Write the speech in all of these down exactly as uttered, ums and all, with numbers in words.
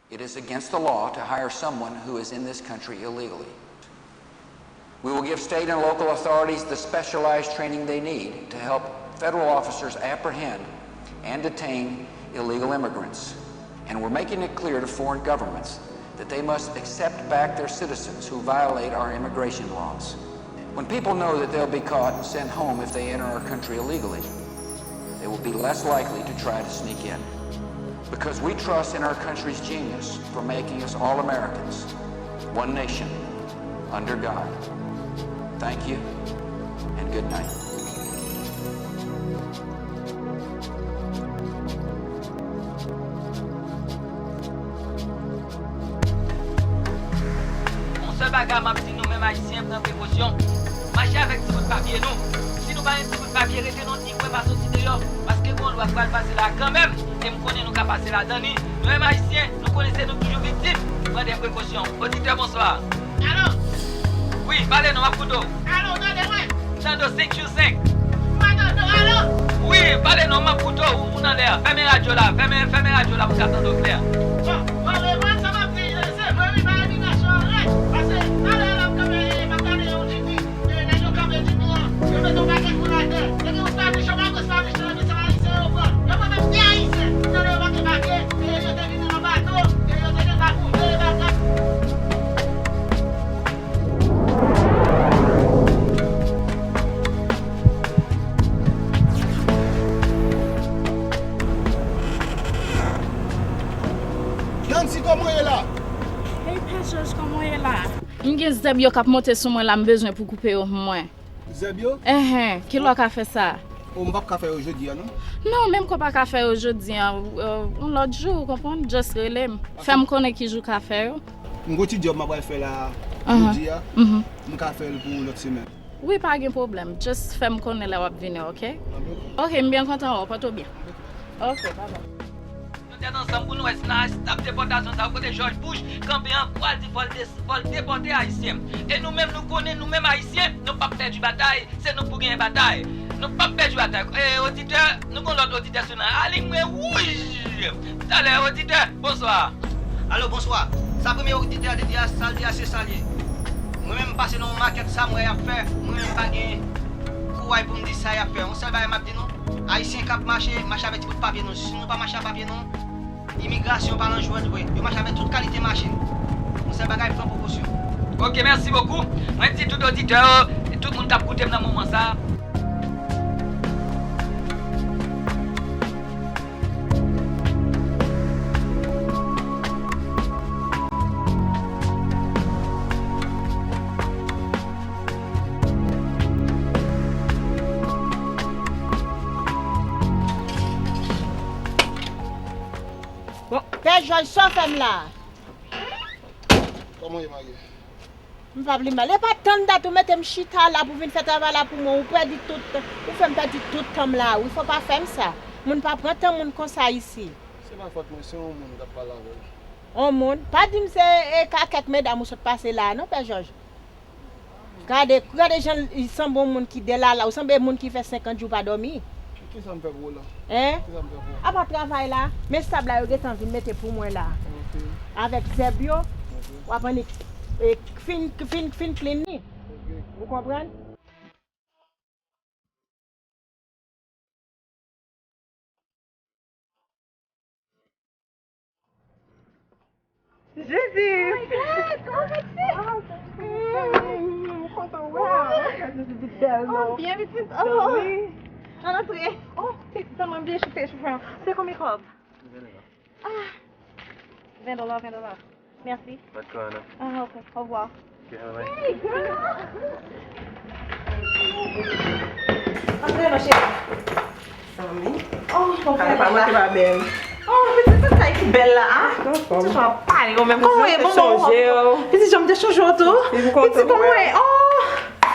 It is against the law to hire someone who is in this country illegally. We will give state and local authorities the specialized training they need to help federal officers apprehend and detain illegal immigrants. And we're making it clear to foreign governments that they must accept back their citizens who violate our immigration laws. When people know that they'll be caught and sent home if they enter our country illegally, they will be less likely to try to sneak in. Because we trust in our country's genius for making us all Americans, one nation, under God. Thank you, and good night. Yon sèl bagay m ap di nou menm Ayisyen, pran prekosyon. Mache avèk ti bout papye nou. Si nou pa gen ti bout papye, rete nan yon ti kwen, pa soti deyò. Paske gen yon lwa k pral pase la kanmenm. E m konnen nou ka pase ladan li. Nou menm Ayisyen, nou konnen se nou k toujou viktim. Pran de prekosyon. Oditè, bonswa. Alo? Wi, pale non, m ap koute w. Alo, w tande mwen? M tande w senk sou senk. M pa tande w, alo? Wi, pale non, m ap koute w, ou nan lè a. Fèmen radyo la, fèmen, fèmen radyo la pou m ka tande w klè. Bon, bon, men mwen, sa m ap di, se vre, wi, pa imigrasyon an rèd. Paske, talè a, la, m kanpe, m ap tande yon jip. E nèg yo kanpe jip li an, yo mete yon pakèt moun atè. Epi yon Spanish, yon pakèt Spanish nan men sa ayisyen yo pran. Yo pran menm de ayisyen. Yo tande yo pa gen papye, e yo te vini nan bato, e yo te gen lakouvè e bagay. Yancy, kòman w ye la? Hey, Pè Jòj, kòman w ye la? M gen zèb yo k ap monte sou mwen la, m bezwen pou koupe yo pou mwen. Zèb yo? Enhen, kilè w ka fè sa? O, m p ap ka fè yo jodi a, non. Non, menm ke w pa ka fè yo jodi a, euh, yon lòt jou, ou konprann? Just rele m. Fè m konnen ki jou w ka fè yo. M gon ti djòb m ap pral fè la jodi a. M ka fè l pou lòt semèn. Wi, pa gen pwoblèm. Just fè m konnen lè w ap vini, oke? Anben, oke. Oke, m byen kontan wè w. Pòte w byen. Oke, babay. Nou tèt ansanm pou nou wè si nan stop depòtasyon sa yo kote Jòj Bush kanpe an, pou al di fò l de-, fò l depòte Ayisyen. E nou menm nou konnen, nou menm Ayisyen, nou p ap pèdi batay, se nou k pou genyen batay. Nou p ap pèdi batay. E, oditè, nou gon lòt oditè sou nan. Alin mwen wouj! Talè, oditè, bonswa. Alo, bonswa. Sa premye oditè a te di a, sa l di a, se sa l ye. Mwen menm, m pase nan yon makèt, sa m wè y ap fè, mwen menm, m pa gen kouray pou m di sa y ap fè. Yon sèl bagay m ap di nou, Ayisyen k ap mache, mache avèk ti bout papye nou. Si nou pa mache ak papye nou, imigrasyon pa nan jwèt vre. Yo mache avèk tout kalite machin. Yon sèl bagay, pran prekosyon. Oke, mèsi bokou. Mwen di tout oditè yo, tout moun k ap koute m nan moman sa a. Bon, Pè Jòj, sa w fè m la? Kòman w ye, Marie? M pa pli mal. E pa tann dat ou mete m chita la pou vin fè travay la pou mwen. Ou pèdi tout, ou fè m pèdi tout tan m la. Wi, fò pa fè m sa. Moun pa pran tan moun konsa isi. Se pa fòt mwen, se yon moun m t ap pale avè l. Yon moun? Pa di m se, e, ka kèk medam ou sot pase la a non, Pè Jòj. Gade, gade jan l sanble yon moun ki delala, ou sanble moun ki fè senkant jou pa dòmi. Kisa m fè pou ou la? Hein? Kisa m fè pou ou? Apa travay la, men sab la yo gentan vin mete pou mwen la. Ok. Avèk zèb yo, ok, w ap annik, e, fin, fin, fin clean li. Ok. Ou konprann? Jezi! Oh my God! Kòman w mèt fè? Mm, m kontan wè w. Gade Jezi bèl non. Oh, byen pitit. Oh. Wi. Ann antre. Oh, pitit an mwen byen chite chouchou. Se konbyen kòb? Ah. Ven dola, ven dola. Mèsi. Pas de quoi, non? Ah, ok. Au revoir. Ok, bye bye. Hey, girl! Antre, ma chérie. Zanmi. Oh, bon, pa manke pa bèl. Oh, pitit, sa ki bèl la, a? Pitit, jan w ap pale, ou menm. Kòman w ye? Bon, bon, bon. Pitit, jan m te chonje w tou. Pitit, kòman w ye? Oh!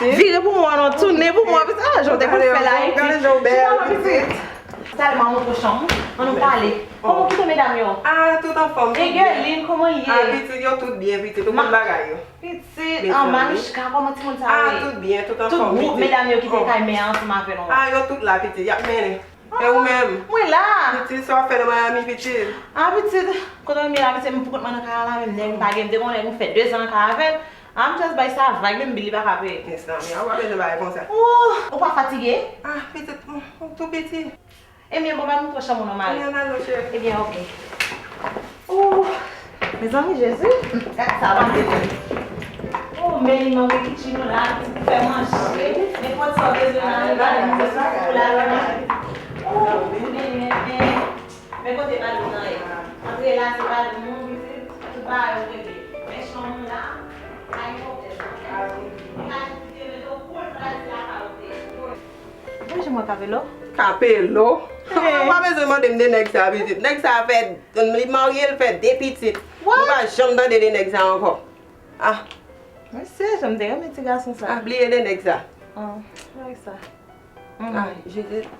Vire pou mwen, non, tounen pou mwen. Pitit, ah, jan w te konn fè la, epi. Gade jan w bèl, pitit. Sa l, m a montre w chanm ou. Ann nou pale. Kòman w kite medam yo? Ah, tout anfòm, tout byen. Egeline, kòman l ye? Ah, pitit, yo tout byen, pitit. Ou konn bagay yo. Pitit, ah, Manouchka, kòman timoun sa yo ye? Ah, tout byen, tout anfòm, pitit. Tout gwoup medam yo ki te kay men an ansanm avè nou an. Ah, yo tout la, pitit, y ap mennen. E ou menm? Mwen la. Pitit, sa w ap fè nan Miami, pitit? Ah, pitit, kote m ye la, pitit, m pou kont mwen nan kay la, menm nèg m pa gen, m te gon nèg m fè dezan nan kay avè l. Ah, m just bay sa vag, menm bil li pa ka peye. Mezanmi, ou pa bezwen bagay konsa. Oh, ou pa fatige? Ah, pitit, m, m tou piti. Ebyen, bon, m al montre w chanm ou non, mari. Ebyen, n al non, cheri. Ebyen, oke. Oh, mezanmi, Jezi. Gad sa, pa m te konn. Oh, men li mande kitchen ou la, ti pou fè manje. Nenpòt sa w bezwen la, li ba nou, nou bezwen pou la, la. Oh, men, men, men. Men kote balon nan ye. Antre la, se balon nou, pitit. Tout bagay yo regle. Men chanm ou la, pa gen pwoblèm. Ou ka jis kite mete w cool, pa di la pa ou te. Bonjou, mwen Kapelo. Kapelo? Ou pa bezwen mande m de nèg sa, pitit. Nèg sa fè, li marye, l fè de pitit. What? Nou pa janm tande de nèg sa ankò. Ah. Mesye, jan m te renmen ti gason sa. Ah, bliye de nèg sa. Ah, nèg sa. Ah, Judith,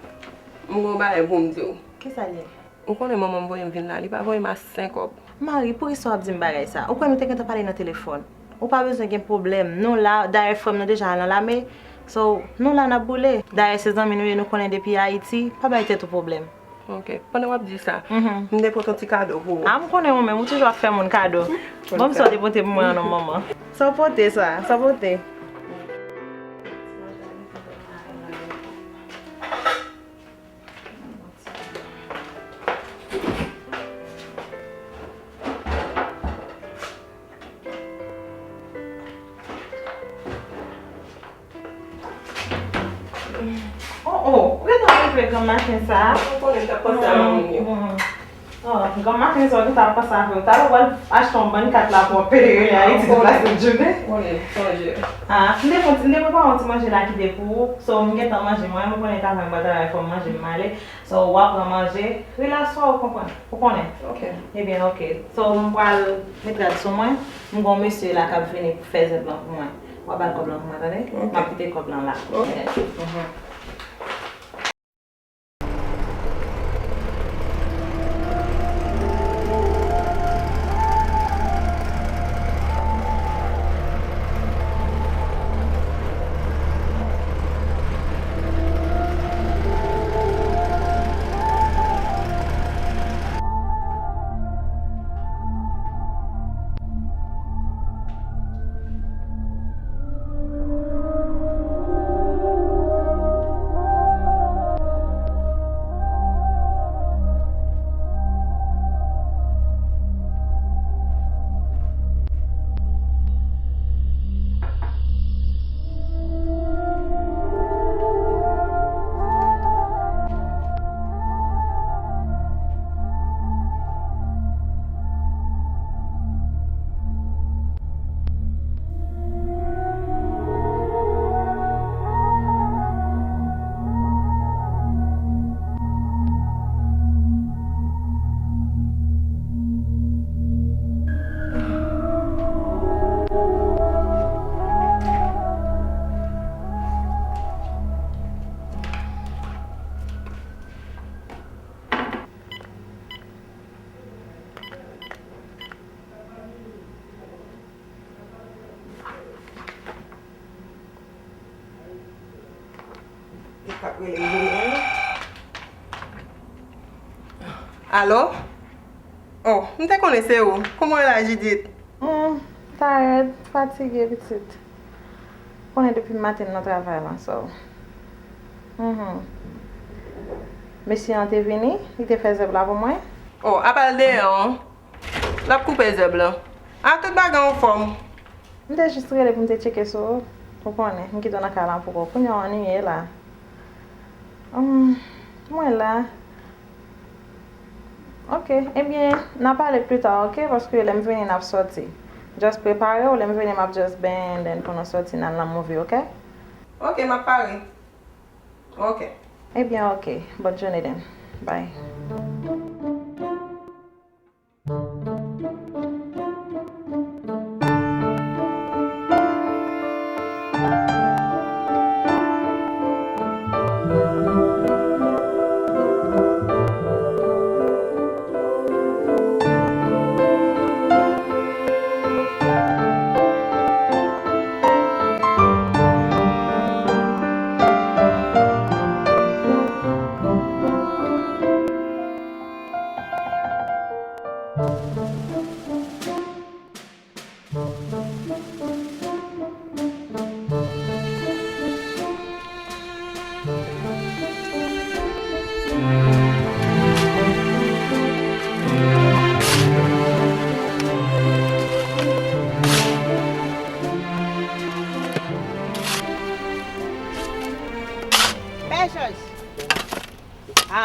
m gon bagay pou m di w. Kisa l ye? Ou konnen manman m voye m vin la, li pa voye m a senk kòb. Mari, poukisa w ap di m bagay sa? Ou kwè nou te gentan pale nan telefòn? Ou pa bezwen gen pwoblèm. Nou la, dayè frè m nan deja al nan lame. So, nou la n ap boule. Dayè se zanmi nou ye, nou konnen depi Ayiti, pa bay tèt ou pwoblèm. Ok, pandan w ap di sa, m te pote yon ti kado pou ou. Ah, m konnen ou menm, ou toujou ap fè moun kado. Bon, sa w te pote pou mwen an non, manman. Sa w pote sa? Sa w pote? Oh, oh, ou gentan rive granm maten sa a? Ou konnen m t ap panse a manmi yo. Oh, granm maten sa, ou gentan ap panse avè yo. Talè ou pral achte yon bann kat la pou w ap pede rele Ayiti tout la sent jounen. Ou konnen, sonje. Ah, m te fè, m te prepare yon ti manje la kite pou ou. So, m gentan manje mwen, m konnen travay, m pral travay, fò m manje, m ale. So, w ap pran manje, rilaks ou, ou konprann? Ou konnen? Ok. Ebyen, ok. So, m pral met rad sou mwen. M gon mesye la k ap vini pou fè zèb lan pou mwen. W ap ba l kòb lan pou mwen, tande? Ok. M ap kite kòb lan la. Ok. Mhm. Li t ap rele m vini an. Alo? Oh, m te konnen se ou. Kòman w ye la, Judith? Hmm, ta rèd, fatige, pitit. Konnen depi maten m nan travay la, so. Mhm. Mesye an te vini, li te fè zèb la pou mwen. Oh, apa l deyò an? L ap koupe zèb lan. A, tout bagay anfòm. M te jis rele pou m te tcheke sou ou. Ou konnen, m kite w nan kay la poko. Kounye a w annuiye la. Hum, mwen la. Ok, ebyen, n a pale pli ta, ok? Paske lè m vini, n ap sòti. Just prepare w, lè m vini, m ap just benyen, and then pou nou sòti, n al nan movie, ok? Ok, m ap pare. Ok. Ebyen, ok. Bonne journée then. Bye.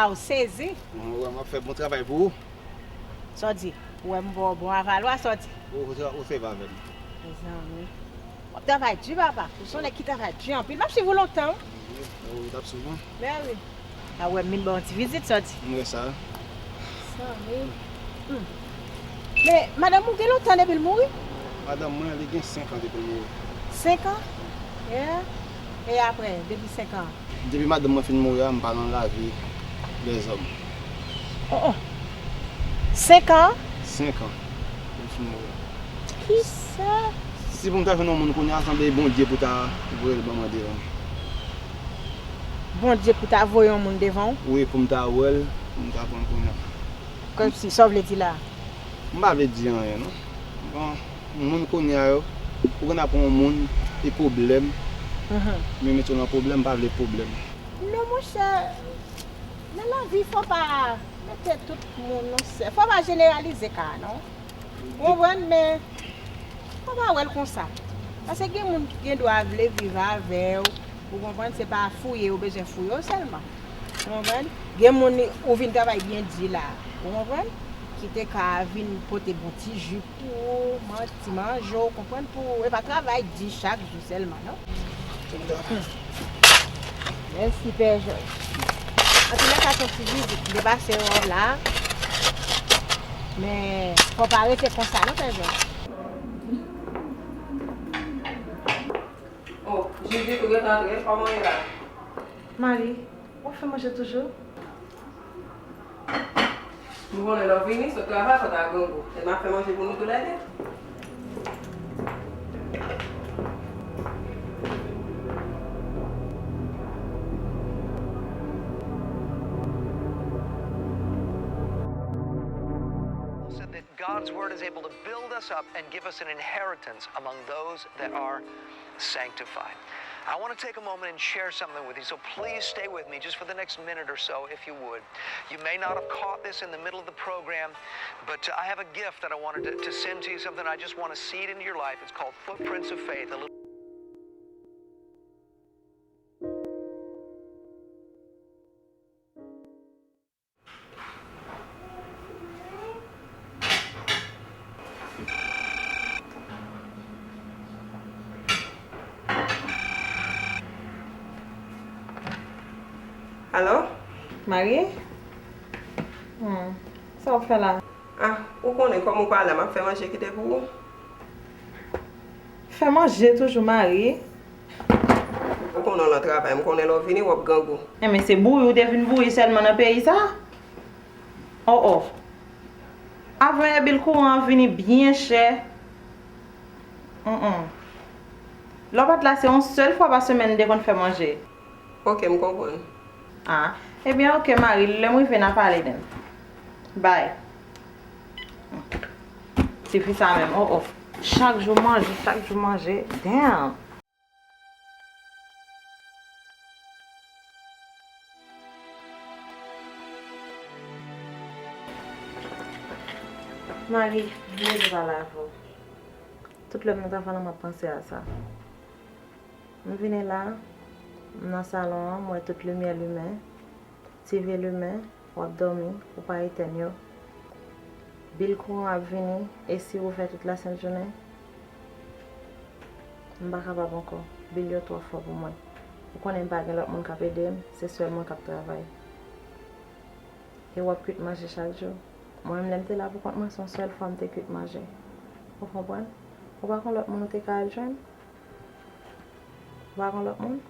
Ou sezi. Mwen wè m ap fè bon travay pou ou. Sa w di? Ou wè m ba w bon avalwa, sa w di? Ou, ou, ou sèvi avè m. Mezanmi. W ap travay di, papa. Ou se yon nèg ki travay di anpil. M ap swiv ou lontan, wi. Wi, ou t ap swiv mwen? Mè wi. A wè, m vin ba w yon ti vizit, sa w di? M wè sa. Mezanmi. Hmm. Men, madanm ou gen lontan depi l mouri? Madanm mwen, li gen senk an depi l mouri. Senk an? Yeah. E apre, depi senk an? Depi madanm mwen fin mouri a, m pa nan lavi lèzòm. Oh, oh. Senk an? Senk an. Depi l fin mouri. Kisa? Si pou m ta jwenn yon moun kounye a, sanble Bondye pou ta voye l ban mwen devan. Bondye pou ta voye yon moun devan w? Wi, pou m ta wè l, pou m ta pran l kounye a. Kòmsi, sa w vle di la? M pa vle di anyen, non. Bon, moun kounye a yo, ou konn ap yon moun, e pwoblèm. Mhm. Men mete w nan pwoblèm, m pa vle pwoblèm. Non, monchè, nan lavi, fò pa mete tout moun nan sè-, fò pa jeneralize ka a, non. Ou konprann, men fò pa wè l konsa. Paske gen moun ki gen dwa vle viv avè w, ou konprann, se pa fouye yo bezwen fouye w sèlman. Ou konprann? Gen moun ou vin travay byen di la, ou konprann? Ki te ka vin pote bon ti ji pou ou, man-, ti manje, ou konprann, pou ou. E pa travay di chak jou sèlman, non. Mèsi, Pè Jòj. Antoulèka, se yon ti vizit m te pase wè w la. Men, fò pa rete konsa, non, Pè Jòj. Oh, Judith, ou gentan antre? Kòman w ye la? Mari, w ap fè manje toujou? M konnen lè w vini, sot travay, fò w ta grangou. E m ap fè manje pou nou toulède. Said that God's word is able to build us up and give us an inheritance among those that are sanctified. I want to take a moment and share something with you, so please stay with me just for the next minute or so, if you would. You may not have caught this in the middle of the program, but uh, I have a gift that I wanted to, to send to you, something I just want to seed into your life. It's called Footprints of Faith. A little Alo? Mari? Hmm. Sa w ap fè la? Ah, ou konnen kòm ou pa la, m ap fè manje kite pou ou. Fè manje toujou, Mari. Ou konnen w nan travay, m konnen lè w vini, w ap grangou. Enben, se bouyi ou te vin bouyi sèlman nan peyi sa? Oh, oh. Avan yè, bil kouran an vini byen chè. Mm, mm. Lè w pa t la, se yon sèl fwa pa semèn m te konn fè manje. Ok, m konprann. Ah, ebyen, ok, Mari, lè m rive, n a pale then. Bye. Tifi sa menm, oh, oh. Chak jou manje, chak jou manje. Damn! Mari, m bezwen pale avè w. Tout lè m nan travay la, m ap panse a sa. M vini la, m nan salon an, m wè tout limyè limen, TV limen, w ap dòmi, ou pa etèn yo. Bil kouran ap vini, e si ouvè tout lasent jounen? M pa kapab ankò, bil yo twò fò pou mwen. Ou konnen m pa gen lòt moun k ap ede m, se sèl mwen k ap travay. E w ap kwit manje chak jou. Mwen menm, lè m te la poukont mwen, se yon sèl fwa m te kwit manje. Ou konprann? Ou pa gen lòt moun ou te ka al jwenn? Ou pa gen lòt moun?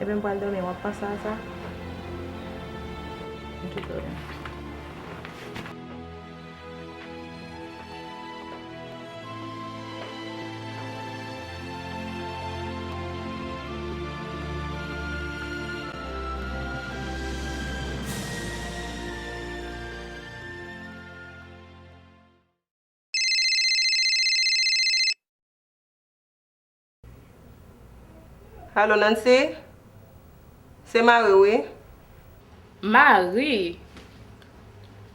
Ebyen, m pral dòmi, w ap panse a sa? M kite w la. Alo, Nancy? Se Mari, wi. Mari?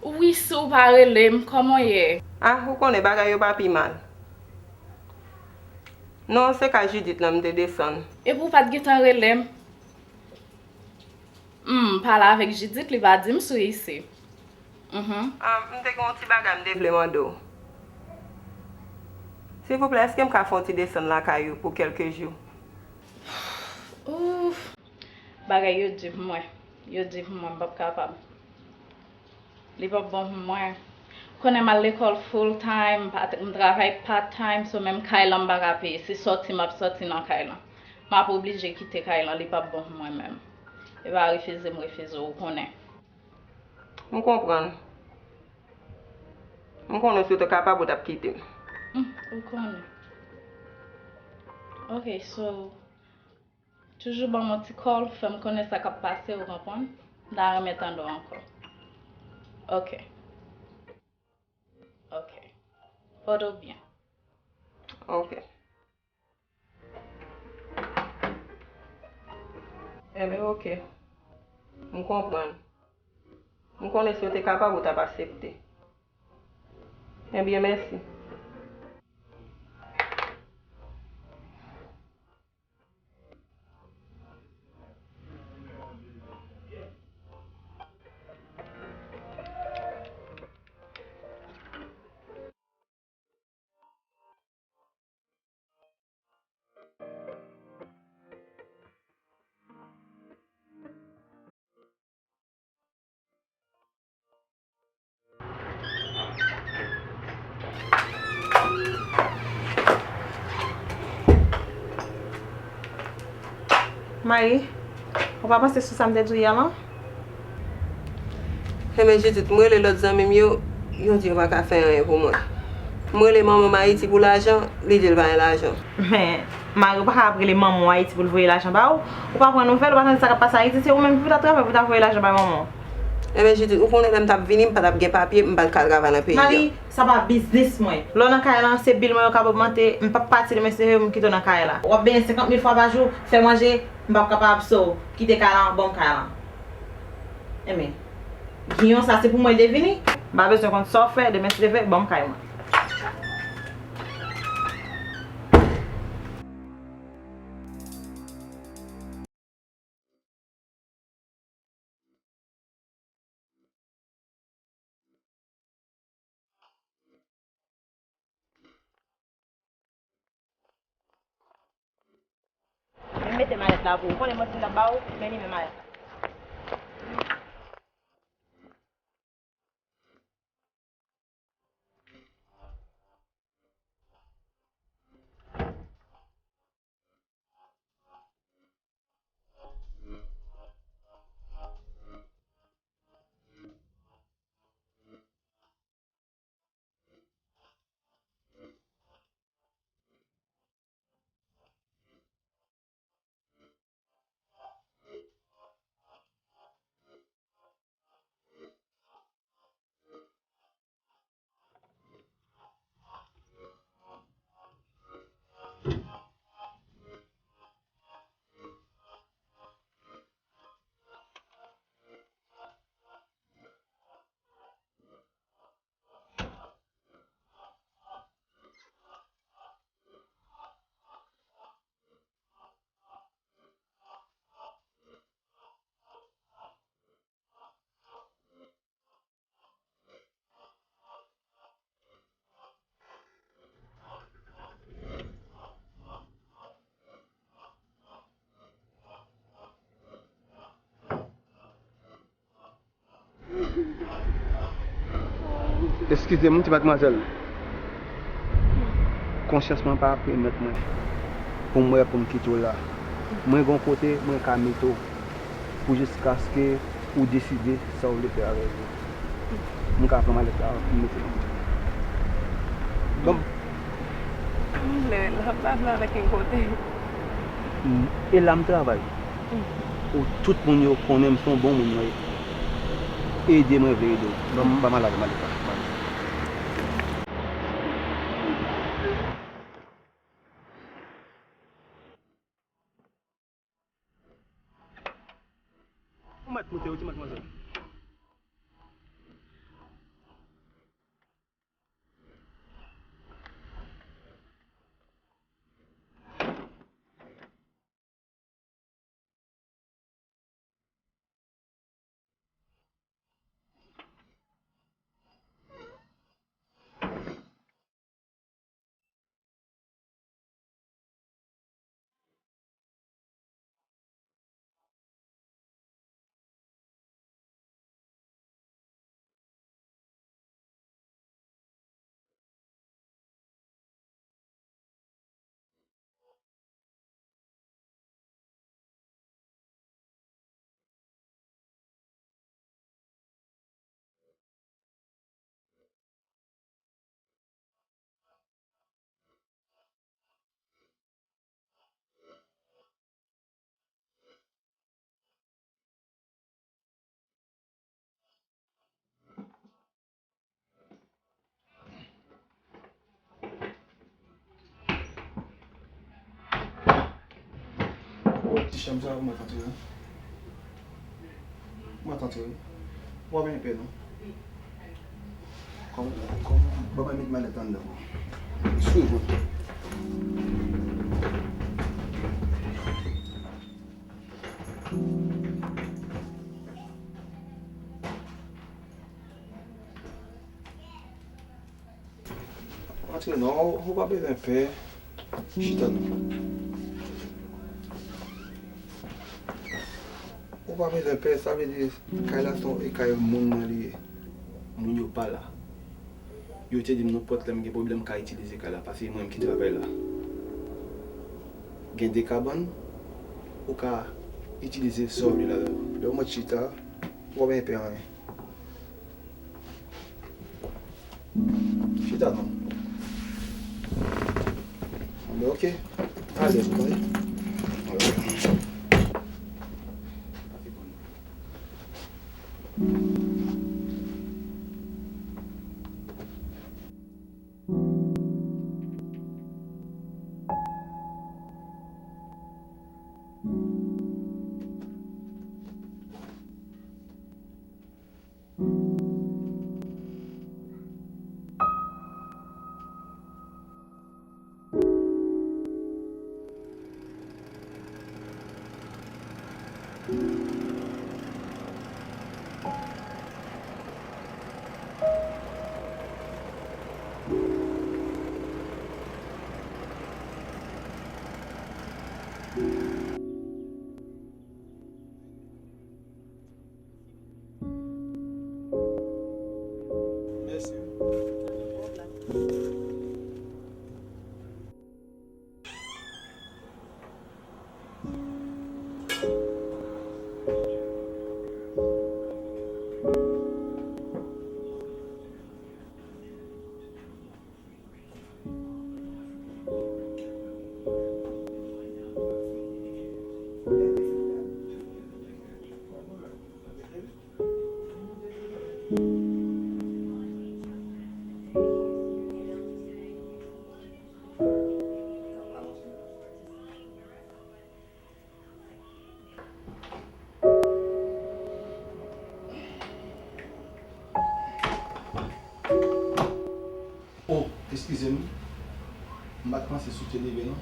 Wi, si w pa rele m, kòman w ye? Ah, ou konnen bagay yo pa pi mal. Non, se kay Judith lan m te desann. Epi w pa t gentan rele m? M pale avèk Judith, li pa di m si w isi. Mhm. Ah, m te gen yon ti bagay m te vle mande w. Silvouplè, èske m ka fè yon ti desann lakay ou pou kèlke jou? Ouf. Bagay yo di pou mwen. Yo di pou mwen, m p ap kapab. Li p ap bon pou mwen. Konnen m al lekòl full time, m pa t-, m travay part time, so menm kay lan m pa ka peye. Se sòti m ap sòti nan kay lan. M ap oblije kite kay lan, li p ap bon pou mwen menm. E pa refize m refize w, ou konnen. M konprann. M konnen si w te kapab, ou t ap kite m. Hmm, ou konnen. Ok, so, toujou ban m yon ti call, fè m konnen sa k ap pase, ou konprann? M ta renmen tande w ankò. Ok. Ok. Pòte w byen. Ok. Enben, ok. M konprann. M konnen si w te kapab, ou t ap aksepte. Enben, mèsi. Mayi, ou pa panse sou sa m te di w yè lan? Enben, Judith, m rele lòt zanmi m yo, yo di yo pa ka fè anyen pou mwen. M rele manman m Ayiti pou lajan, li di l pa gen lajan. Men, Mayi, ou pa ka ap rele manman w Ayiti pou l voye lajan ba ou. Ou pa pran nouvèl, ou pa tande sa k ap pase Ayiti, se ou menm ki pou ta travay pou ta voye lajan bay manman w. Enben, Judith, ou konnen lè m t ap vini, m pa t ap gen papye, m pa t ka al travay nan peyi a. Mayi, sa pa biznis mwen. Lè w nan kay lan, se bil mwen yo k ap ogmante, m p ap pati demen si Dye vle, m kite w nan kay la. W ap benyen senkant mil fwa pa jou, fè manje, m p ap kapab, so, kite kay lan, ban m kay lan. Enben, giyon sa se pou mwen l te vini. M pa bezwen konn sa w fè, demen si Dye vle, ban m kay mwen. Men mete malèt la pou ou. Konnen manti m t ap ba ou, men li men malèt la. Eskize m, ti madmwazèl. Konsyans mwen pa pèmèt mwen pou m wè pou m kite w la. Mwen gen yon kote mwen ka mete w pou jiskaske ou deside sa w vle fè avèk li. M ka pran malèt la, m mete l. Bon. M vle l ap lave avèk yon kote. E la m travay. Ou tout moun yo konnen m se yon bon moun mwen ye. Ede mwen vle ede w. Ban m, ban m al lave malèt la. Ou mèt moute wi, ti madmwazèl. Mwen tanti wi. Mwen tanti wi. Ou pa benyen pè non. Kòm, kòm, ban mwen met malèt anndan. Swiv mwen. Antre non, ou pa bezwen pè. Chita non. Ou pa bezwen pè, sa vle di kay la se yon kay moun nan li ye. Moun yo pa la. Yo te di m nenpòt lè m gen pwoblèm m ka itilize kay la, paske se mwen menm ki travay la. Gen de kabann, ou ka itilize sa w vle la. Lè w mèt chita, ou pa bezwen pè anyen. Chita non. Anben, ok. Alèz, ou tande? Mèsi. Oh, eskize m. M pa t panse si w te leve non.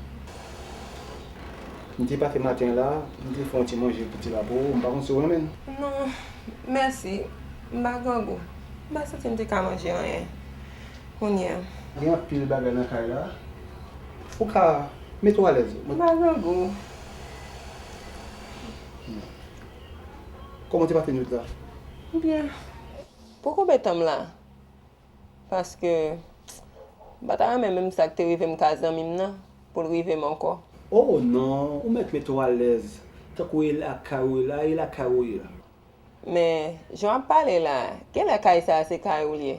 M te pase maten la, m te fè yon ti manje pou ti la pou ou, m pa konn si w renmen l. Non, mèsi. M pa grangou. M pa santi m te ka manje anyen. Kounye a. Gen anpil bagay nan kay la. Ou ka mete w alèz. M pa grangou. Kòman w te pase nwit la? Byen. Pou koube tan m la. Paske m pa ta renmen menm sa k te rive m ka zanmi m nan, pou l rive m ankò. Oh non, ou mèt mete w alèz. Tankou e lakay ou ye la, e lakay ou ye la. Men, jan w ap pale la, genlè kay sa a se kay ou l ye.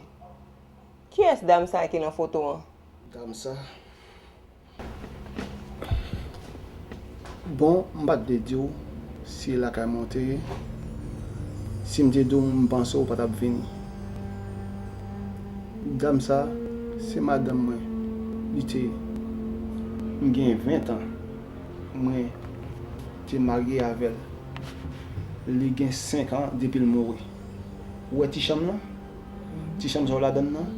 Kiyès dam sa a ki nan foto an? Dam sa? Bon, m pa t vle di w si e lakay mwen w te ye. Si m te di w m panse w pa t ap vini. Dam sa, se madanm mwen, li te ye. M gen ven tan. Mwen te marye avè l. Li gen senk an depi l mouri. Ou wè ti chanm nan? Ti chanm sa w ladann nan?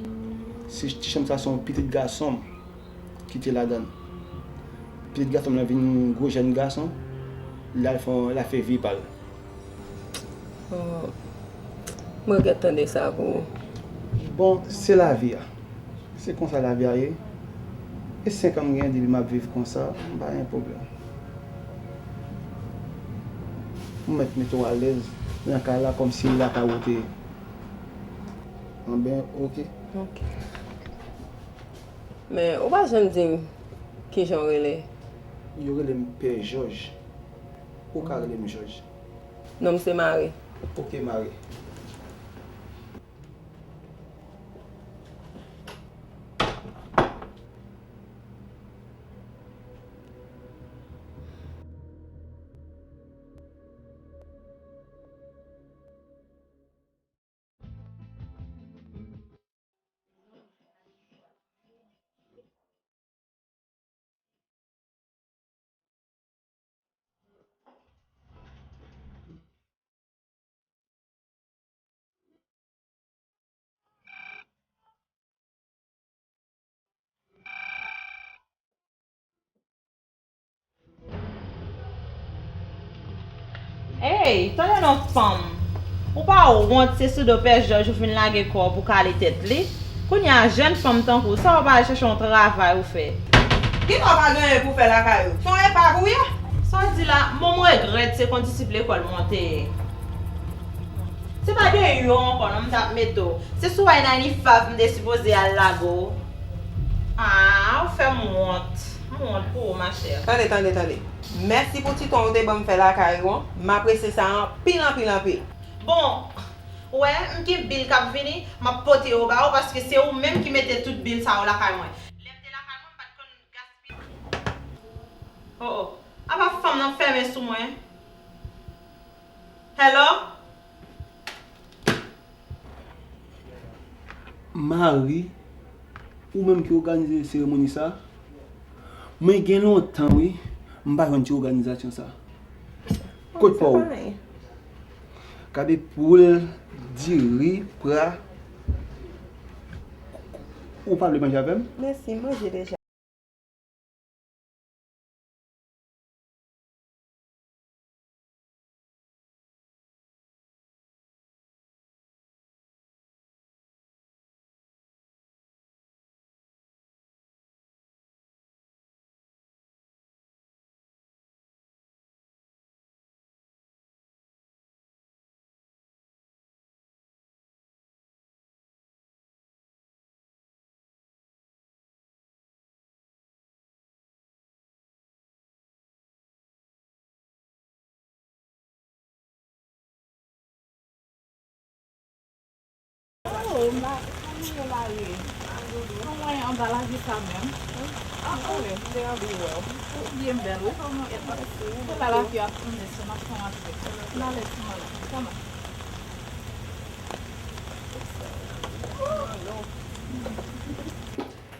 Se, ti chanm sa se yon pitit gason m ki te ladann. Pitit gason m nan vin yon gwo jèn gason, l al fè, l al fè vi pa l. Oh, m regrèt tande sa pou ou. Bon, se lavi a. Se konsa lavi a ye. E senk an m gen depi m ap viv konsa, m pa gen pwoblèm. Ou mèt mete w alèz nan kay la kòmsi e lakay ou te ye. Anben, oke. Oke. Men, ou pa janm di m kijan w rele. Yo rele m Pè Jòj. Ou ka rele m Jòj. Non m se Mari. Oke, Mari. Ey, tande non fanm. Ou pa wont se sou do Pè Jòj ou fin lage kò w pou kale tèt li? Kounye a, jèn fanm tankou w, sa w pa al chèche yon travay ou fè? Kisa w pa genyen pou fè lakay ou? Se yon epav ou ye? Sa w di la, bon, m regrèt se kondisip lekòl mwen te ye. Se pa deyò ankò non m t ap mete w. Se sou ay nayini faiv m te sipoze al lage w. Ah, ou fè m wont. M wont pou ou, machè. Tande, tande, tande. Mèsi pou ti tan ou te ban m fè lakay ou an. M apresye sa anpil, anpil, anpil. Bon, ou wè, m gen bil k ap vini, m ap pote yo ba ou, paske se ou menm ki mete tout bil sa yo lakay mwen. Lè m te lakay mwen, m pa t konn gaspiye. Oh, oh. Apa fanm nan fèmen sou mwen? Hello? Mari, ou menm ki òganize seremoni sa? Mwen gen lontan, wi, m pa jwenn ti òganizasyon sa. Kot pa w? Gade poul, diri, pra. Ou pa vle manje avè m? Mèsi, m manje deja. Oh, m pa, m pa gen mari. Kòman w ye anba lavi sa menm? Ah, oh, m te anvi wè w. Ou byen bèl, wi. Se la lavi ap tounen, so m ap pran antre. M ale ti mòn. Kòman?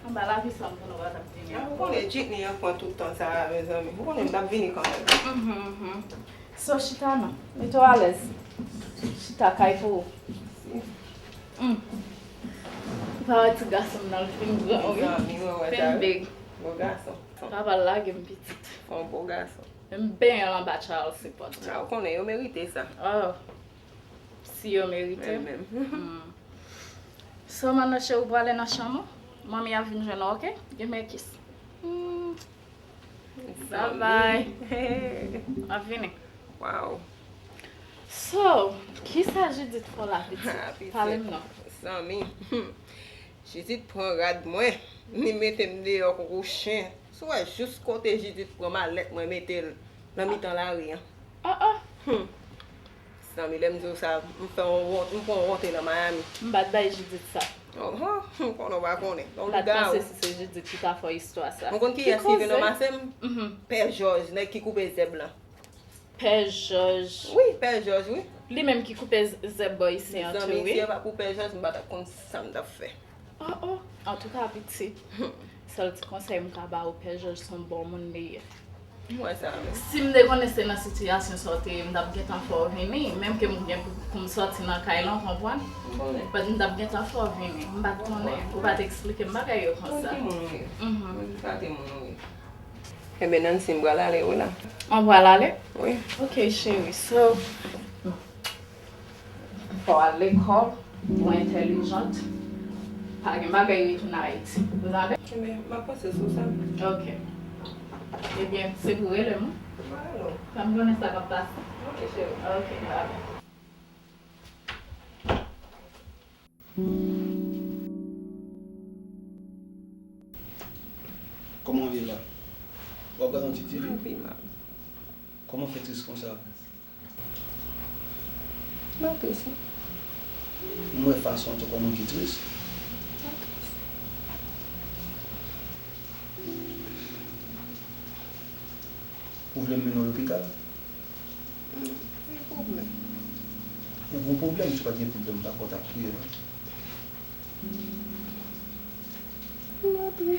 Anba lavi sa m konnen w pa t ap vini ankò. Ou konnen Jitni an pran tout tan sa a, mezanmi. Ou konnen m t ap vini kanmenm. Mhm, mhm. So, chita non. Mete w alèz. Chita kay pou ou. Mèsi. Mm. Ou pa wè ti gason m nan, l fin gran, wi. Mezanmi, mwen wè sa, wi. Fin big. Bon gason. Papa l lage m pitit. Yon bon gason. M benyen l anba child support. A, ou konnen, yo merite sa. Oh. Si yo merite. Mwen menm. Mm. So, Manoche, ou prale nan chanm ou? Manmi ap vin jwenn ou, oke? Give me a kiss. Mm. Bye bye. M ap vini. Wow. So, kisa Judith fè w la, pitit? Ah, pitit. Pale m non. Zanmi. Judith pran rad mwen, li mete m deyò koukou chen. Si w wè jis kote Judith pran malèt mwen mete l nan mitan lari an. Oh, oh. Hmm. Zanmi, lè m di w sa, m fè yon wont, m pran yon wonte nan Miami. M pa t bay Judith sa. Oh, oh, m konnen w pa konnen. M pa t panse si se Judith ki ta fè istwa sa. Ou konn kiyès ki vin ranmase m? Mhm. Pè Jòj, nèg ki koupe zèb lan. Pè Jòj. Wi, Pè Jòj, wi. Li menm ki koupe z-, zèb bò isi an tou, wi. Mezanmi, si yo pa pou Pè Jòj, m pa t ap konn sa m t ap fè. Oh, oh. Antouka, pitit, sèl ti konsèy m ka ba ou, Pè Jòj se yon bon moun li ye. M wè sa, wi. Si m te konnen se nan sitiyasyon sa w te ye, m t ap gentan fè w vini, menm ke m gen pou, pou m sòti nan kay lan, w konprann? M konnen. But m t ap gentan fè w vini. M pa t konnen. Ou pa t eksplike m bagay yo konsa. Mwen ki moun ou ye? Mhm. Mwen ki kalite moun ou ye? Enben, Nancy, m pral ale, wi, la. Ou pral ale? Wi. Ok, cheri. So, fò w al lekòl, ou entèlijant. Pa gen bagay retounen Ayiti. Ou tande? Enben, m ap panse sou sa. Ok. Ebyen, se pou rele m, wi. Mwen rele w. Fè m konnen sa k ap pase. Ok, cheri. Ok, bye. Kòman w ye la? W ap gade yon ti T V? Mwen pi mal. Kòman w fè tris konsa? Mwen tris, wi. M wè fason w tou kòman w ki tris. Mwen tris. Ou vle m mennen w lopital? Ki pwoblèm? Ou gon pwoblèm, si w pa t gen pwoblèm, m pa kwè w t ap kriye, non. M antre.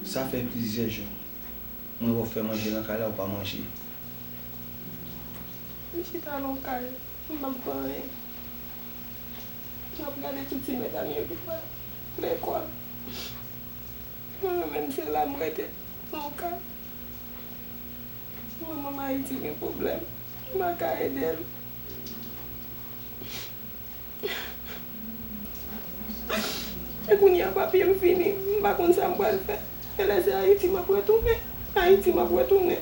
Sa fè plizyè jou. Mwen wè w fè manje nan kay la, ou pa manje. M chita nan kay, m p ap fè anyen. M ap gade tout ti medam yo ki pral lekòl. Mwen menm, se la m rete nan kay. Manman m Ayiti gen pwoblèm. M pa ka ede l. E kounye a papye m fini, m pa konn sa m pral fè. Genlè se Ayiti m ap retounen. Ayiti m ap retounen.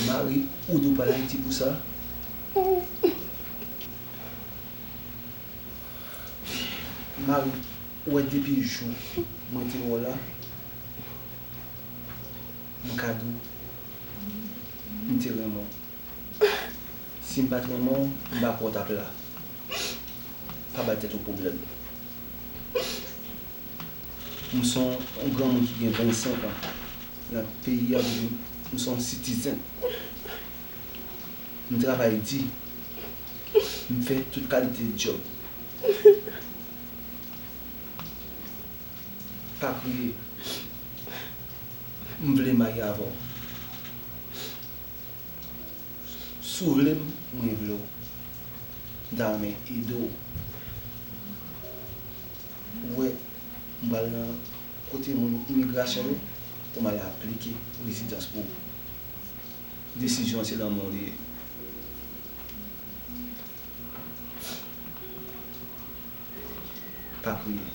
Mari, ou dwe pral Ayiti pou sa. Mari, ou wè depi jou mwen te wè w la, m ka di w, m te renmen w. Si m pa t renmen w, m pa kwè w t ap la. Pa bay tèt ou pwoblèm. M se yon, yon granmoun ki gen vennsenk an nan peyi a, m se yon citizen. M travay di. M fè tout kalite djòb. Pa kriye. M vle marye avè w. Si w vle m, mwen vle w. M ta renmen ede w. Ou wè, m pral nan kote moun imigrasyon yo pou m al aplike rezidans pou ou. Desizyon an se nan men w li ye. Pa kriye.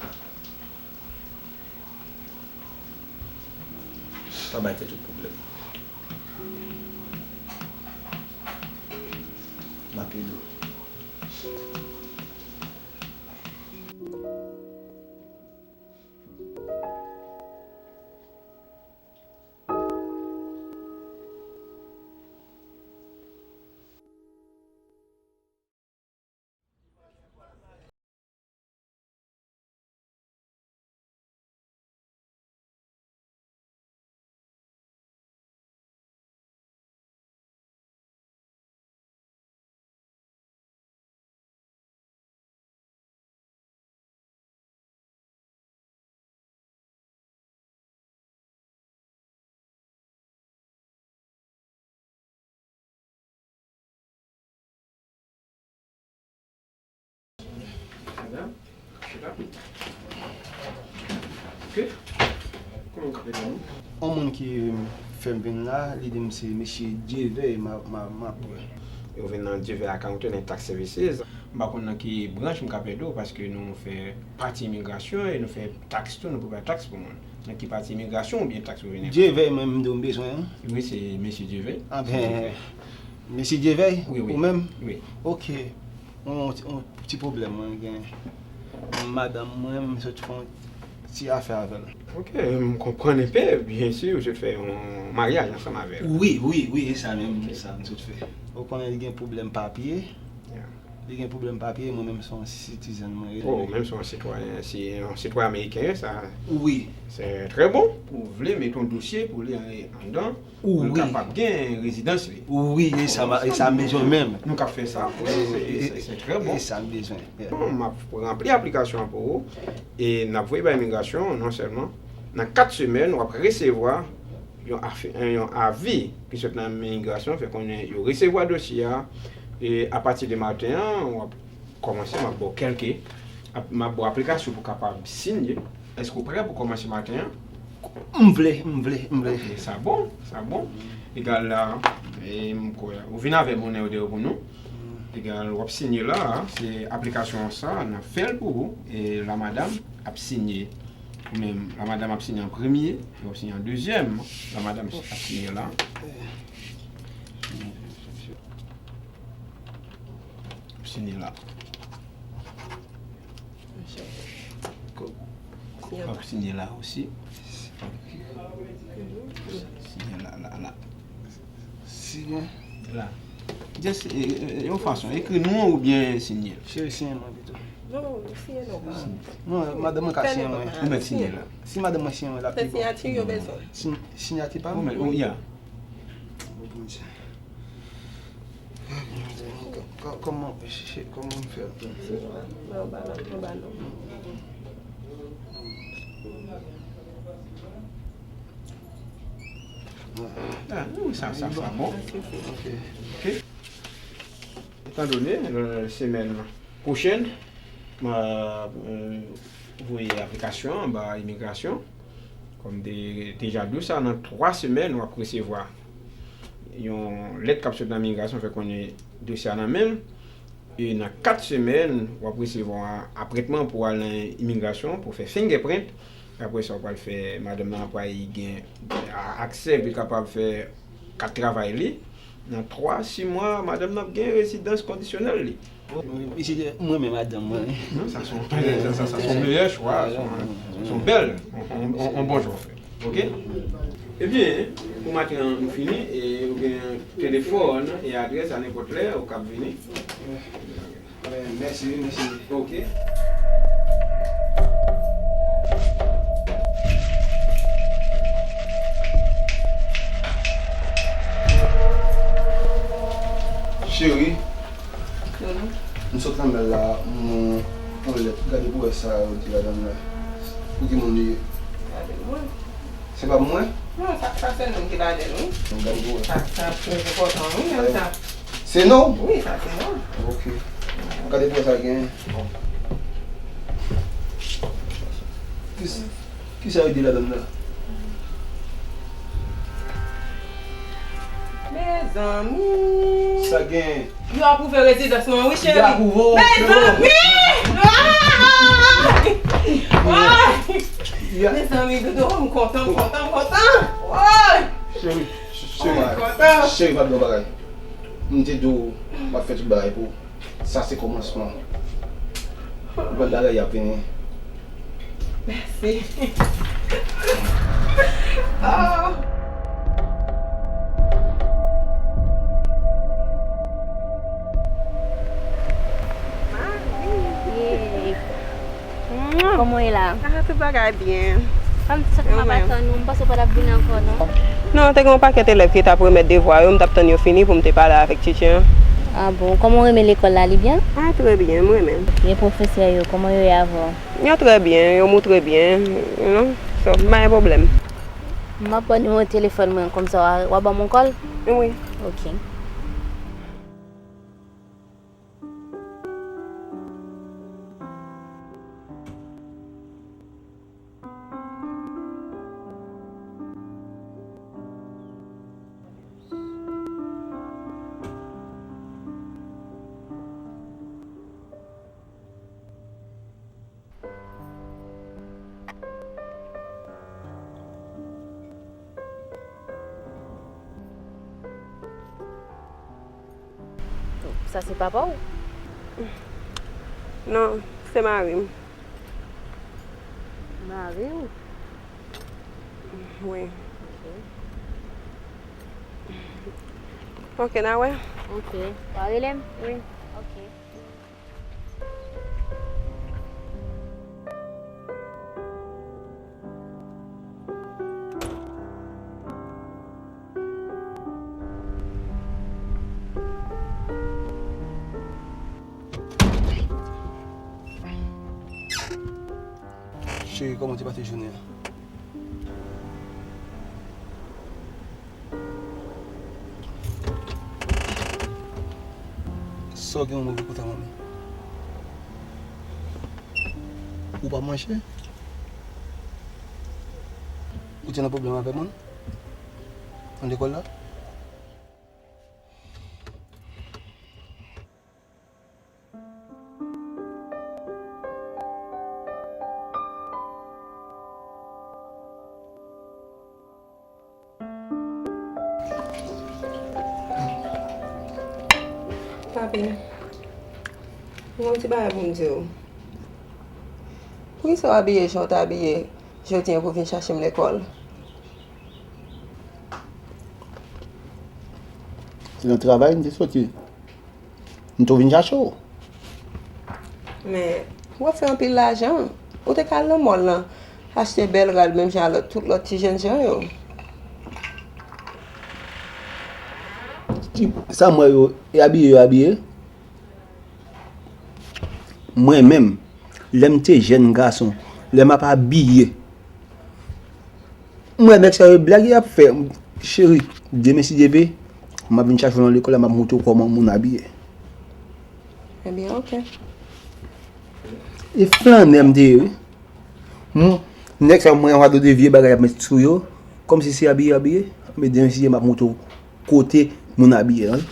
Pa bay tèt ou pwoblèm. M ap ede w. Madanm, chita. Ok. Kòman w ka ede nou? Yon moun ki fè m vin la, li di m se mesye Djevè, m a, m a, m ap wè. Ou vin nan Djevè Accounting and Tax Services. M pa konn nan ki branch m ka ede w, paske nou fè pati imigrasyon e nou fè taks tou, nou prepare taks pou moun. Nan ki pati imigrasyon oubyen taks ou vin? Djevè, mwen, m di w m bezwen an. Wi, se mesye Djevè. Anben, mesye Djevè, wi, wi, ou menm? Wi. Ok. Yon, yon ti pwoblèm mwen gen. Madanm mwen, m sot fè yon ti afè avè l. Ok, m konprann enpe, byen si, ou sot fè yon maryaj ansanm avè l. Wi, wi, wi, e sa menm, e sa m sot fè. Ou konnen li gen pwoblèm papye. Yeah. Li gen pwoblèm papye, mwen menm se yon citizen mwen ye. Oh, ou menm se yon sitwayen, se yon sitwayen ameriken, sa. Wi. Se trè bon. Ou vle mete yon dosye pou li an, anndan, pou l kapab gen rezidans li. Wi, e sa, e sa m bezwen menm. Nou ka fè sa pou ou, se, se, se trè bon. E sa m bezwen. Yeah. Bon, m ap ranpli aplikasyon an pou ou, e n ap voye bay imigrasyon, non sèlman, nan kat semèn, w ap resevwa yon afi-, yon avi ki sot nan imigrasyon, fè konnen yo resevwa dosye a, e apati de maten an, w ap kòmanse, m ap ba w kèlke, ap, m ap ba w aplikasyon pou w kapab siyen. Èske w prè pou kòmanse maten an? M vle, m vle, m vle. Ok, sa bon, sa bon. Egal la, e m kwè, ou vin avè monnen yo deyò pou nou. Egal, w ap siyen la, se aplikasyon sa, n ap fè l pou ou, e lamadam ap siyen. Ou menm, lamadam ap siyen an premye, w ap siyen an dezyèm. Lamadam ap siyen la. Ap siyen la. Ap siyen la osi. Siyen la, la, la. Siyen. La. Just, e, e, e, yon fason, ekri non an oubyen siyen l. Cheri, siyen mwen pito. Non, siyen non. Non, madanm mwen ka siyen mwen. Ou mèt siyen la. Si madanm mwen siyen mwen, l ap pi bon. Se siyati yo bezwen. Si, siyati pa m? Ou mèt, ou, ya. Kò-, kòman, kòman m fè l? Anba, anba, anba, non. Ah, wi, sa, sa, sa bon. Ok. Etandone, euh, semèn pwochèn, m a, euh, voye aplikasyon an ba imigrasyon. Kòm de, deja di w sa, nan twa semèn, w ap resevwa yon lèt k ap sot nan migrasyon, fè konnen dosye a nan men l. E nan kat semèn, w ap resevwa apwentman pou w al nan imigrasyon, pou w fè fingerprint. Apre sa, w pral fè, madanm nan pral gen a-, aksè pou l kapab fè kat travay li. Nan twa, sis mwa, madanm nan ap gen rezidans kondisyonèl li. Mwen renmen madanm mwen. Non, sa se yon, sa, sa, sa se yon meyè chwa, se yon, se yon bèl, yon, yon, yon, yon bon jwè w fè. Oke? Ebyen, pou maten an, nou fini, e ou gen telefòn e adrès a nenpòt lè, ou kab vini. Mèsi, mèsi. Oke. Cheri, m sot nan mèl la, m wè yon lèt. Gade pou wè sa yo di ladan l la. Pou ki moun li ye? Gade pou wè. Se pa pou mwen? Non, sa, sa se non ki ladan l, wi. Gade pou wè. Sa, sa trè enpòtan, wi, menm sa. Se non? Wi, sa se non. Ok. Gade pou wè sa gen. Kis-, kisa yo di ladan l la? Mezanmi. Sa gen. Yo apwouve rezidans mwen, wi, cheri. Yo apwouve w, se bon. Mezanmi! Ay! Ay! Mezanmi, Dodo, m kontan, m kontan, m kontan. Ay! Cheri, cheri, cheri, pa gen bagay. M te di w, m ap fè tout bagay pou ou. Sa se kòmansman. Lòt bagay y ap vini. Mèsi. Oh. Marie. Kòman w ye la? Ah, tout bagay byen. Kòm ti sa m ap tann ou, m panse w pa t ap vin ankò, non? Non, te gen yon pakèt elèv ki t ap remèt devwa yo, m t ap tann yo fini pou m te pale avèk titye an. Ah bon, kòman w renmen lekòl la, li byen? Ah, trè byen, m renmen l. E pwofesè yo, kòman yo ye avè w? Yo trè byen, yo moutre byen, you know, so, m pa gen pwoblèm. M ap pran nimewo telefòn mwen, kòmsa w a, w a ban m yon kòl? Wi. Ok. Sa se papa w? Non, se mari m. Mari w? Wi. Ok. Ok, n a wè. Ok. W a rele m? Wi. Ok. Cheri, kòman w te pase jounen an? Sa w gen yon move kote manmi? Ou pa manje? Ou te nan pwoblèm avè moun? Nan lekòl la? Papi, m gen yon ti bagay pou m di w. Poukisa w abiye jan w t abiye jodi a pou w vin chache m lekòl? Se nan travay m te soti. M tou vin chache w. Men, w ap fè anpil lajan. Ou te ka al nan mòl lan, achte bèl rad menm jan a lòt, tout lòt ti jènjan yo. Ti, sa m wè yo, e abiye yo abiye. Mwen menm, lè m te jèn gason, lè m ap abiye, m wè nèg sa yo blag y ap fè. Cheri, demen si Dye vle, m ap vin chache w nan lekòl la, m ap montre w kòman moun abiye. Ebyen, ok. E flannè m te ye, wi. M, Nèg sa yo, mwen, yon fado de vye bagay ap met sou yo. Kòmsi se abiye, abiye. Anben, demen si m ap montre w kote moun abiye, wi.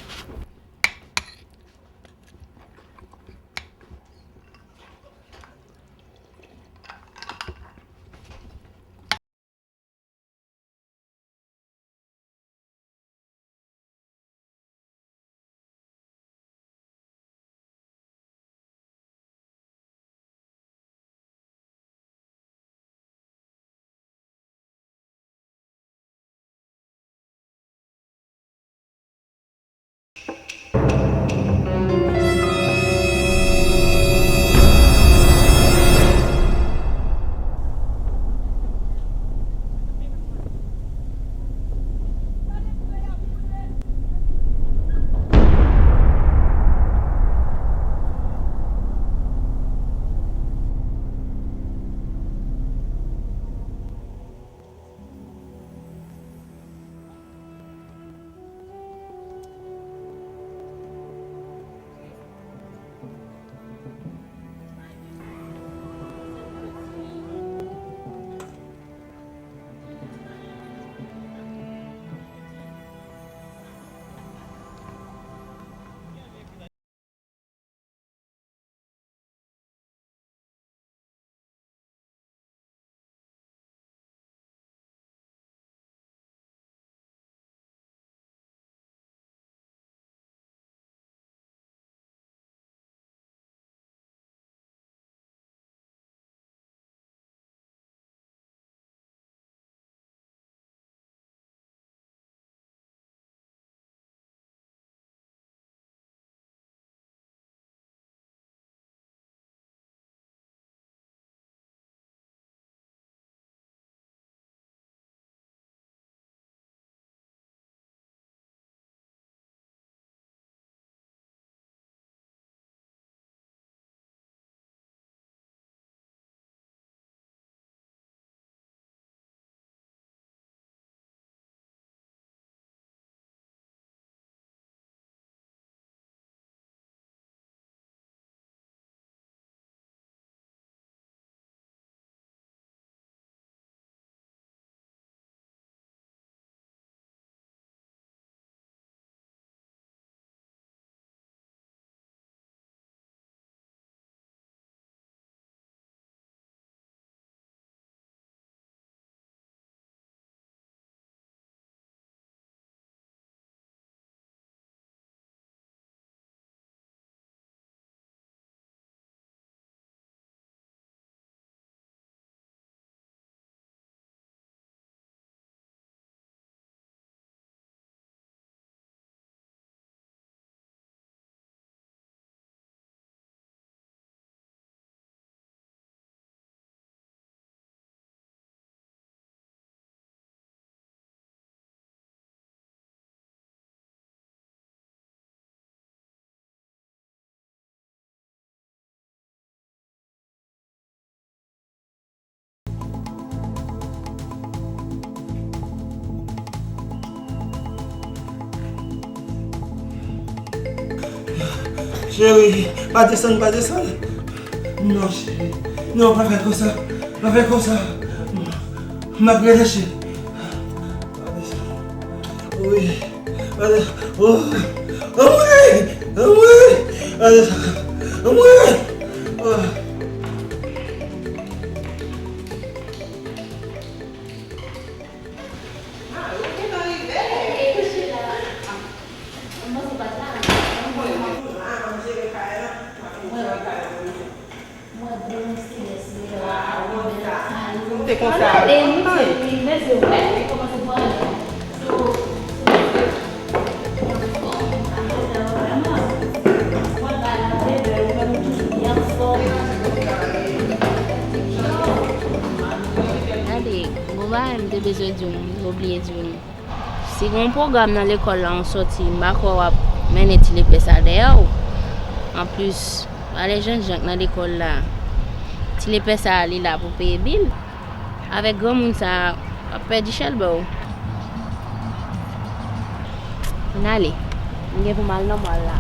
Cheri, pa desann, pa desann. Non, cheri. Non, pa fè konsa. Pa fè konsa. M ap rele, cheri. Pa desann. Wi. Pa desann. Oh. Anmwey! Anmwey! Pa desann. Anmwey! Oh. Se konsa. Gade, gon bagay m te bezwen di w, m obliye di w. Si gon pwogram nan lekòl la, w sòti, m pa kwè w ap mennen ti lepè sa dèyè w. Anplis, pa lè jènjan k nan lekòl la. Ti lepè sa, li la pou peye bil. Avèk granmoun sa, w ap pèdi chèlbè w. Ann ale. M gen pou m al nan mall la.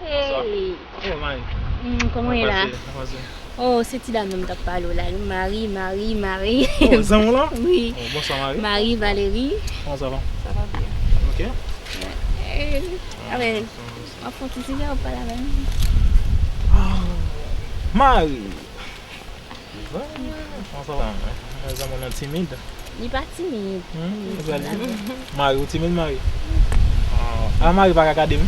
Hey! Oh, Marie. Mm, kòman w ye la? Kòman w pase? Kòman w pase? Oh, se ti dam nan m t ap pale w la. Marie, Marie, Marie. Oh, zanmi w lan? Wi. Oh, bonswa, Marie. Marie, Valérie. Kòman sa va? Sa va byen. Ok. Eh, ah, ben, m ap fè yon ti sijè, w ap pale avè m. Ah, Marie. Kòman sa va? Zanmi w lan timid. Li pa timid. Hmm, li pa timid. Marie, ou timid, Marie? Ah, ah, Marie pa ka gade m.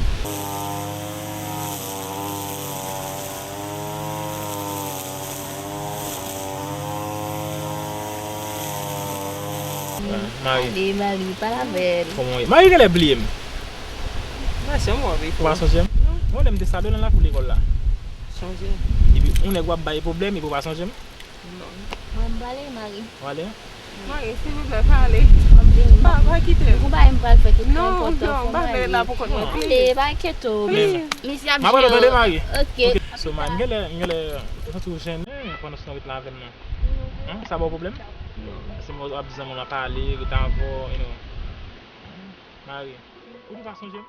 Marie. Ale, Marie, pale avè l. Kòman w ye? Marie genlè bliye m. Mwen se mwen wi. Ou pa sonje m? Non. Mwen lè m te salye w nan lakou lekòl la. Sonje. Epi yon nèg w ap bay pwoblèm epi w pa sonje m? Non. Mwen m prale, Marie. W ale? Marie, silvouplè, pa ale. M ap vini. Pa, pa kite m. Ou pa m pral fè ki trè enpòtan. Non, non, m pa vle ret la pou kont mwen. Ale, pa enkyete w. Mesye ap jere w. M ap rele w tande, Marie. Ok. Ok. So, Marie, m genlè, m genlè, m santi w jennen pandan w ret la avè m nan. Hein? Sa ba w pwoblèm? Non. Paske mwen ap di zanmi w lan pale, ret avè w, you know. Marie, ou tou pa sonje m?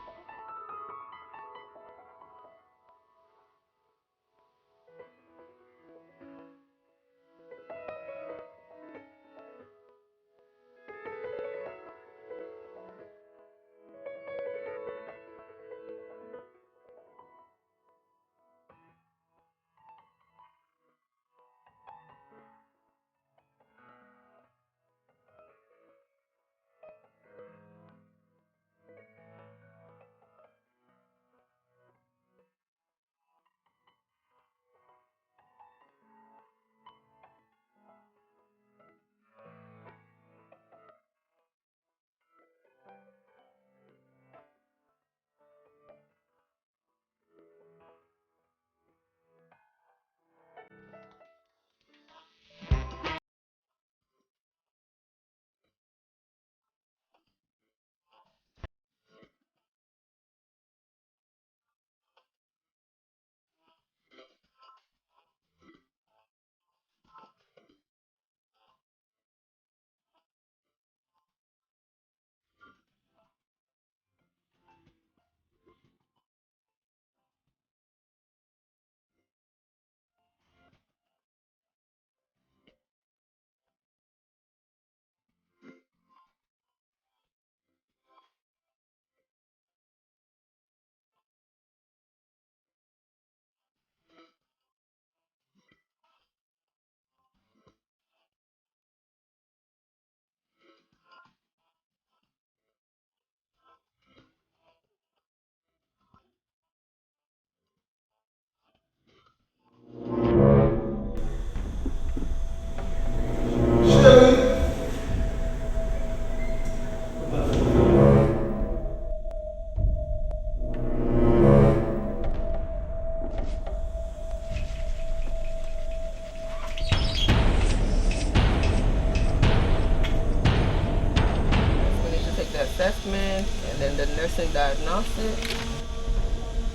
We need to take the assessment and then the nursing diagnostic.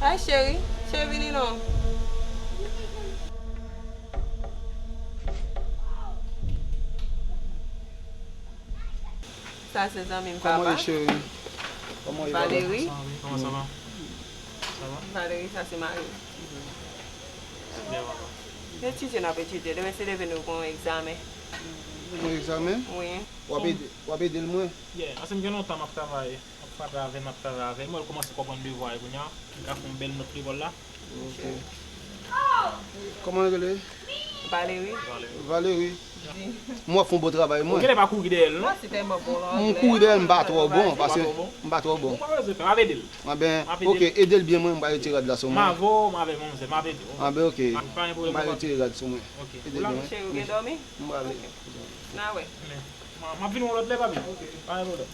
Hi, cheri. Cheri, vini non. Sa se zanmi m papa. Kòman w ye, cheri? Kòman w ye, papa? Valérie. Kòman sa va? Sa va? Valérie, sa se mari m. Byen, papa. Etidye n ap etidye. Demen se leve nou gon egzamen. Gon egzamen? Wi. W ap ede, w ap ede l mwen? Yeah, paske m gen lontan m ap travay. M ap travay avè l, m ap travay avè l. M wè l kòmanse konprann devwa yo kounye a. Li ka fè yon bèl nòt lekòl la. Ok. Kòman l rele? Valérie. Valérie. Mwen fè yon bon travay, mwen. Ou genlè pa kouri dèyè l, non? M kouri dèyè l, m pa twò bon, paske m pa twò bon. Ou pa bezwen pè, m ap ede l. Anben, ok, ede l byen, mwen, m pral retire rad la sou mwen. M avè w, m avè manmzèl, m ap ede w. Anben, ok. Pa gen pwoblèm. M pral retire rad sou mwen. Ok. Ede l byen. Cheri, ou gen dòmi? M prale. Ok. N a wè. M ap vin yon lòt lè, papi. Ok. Pa gen pwoblèm.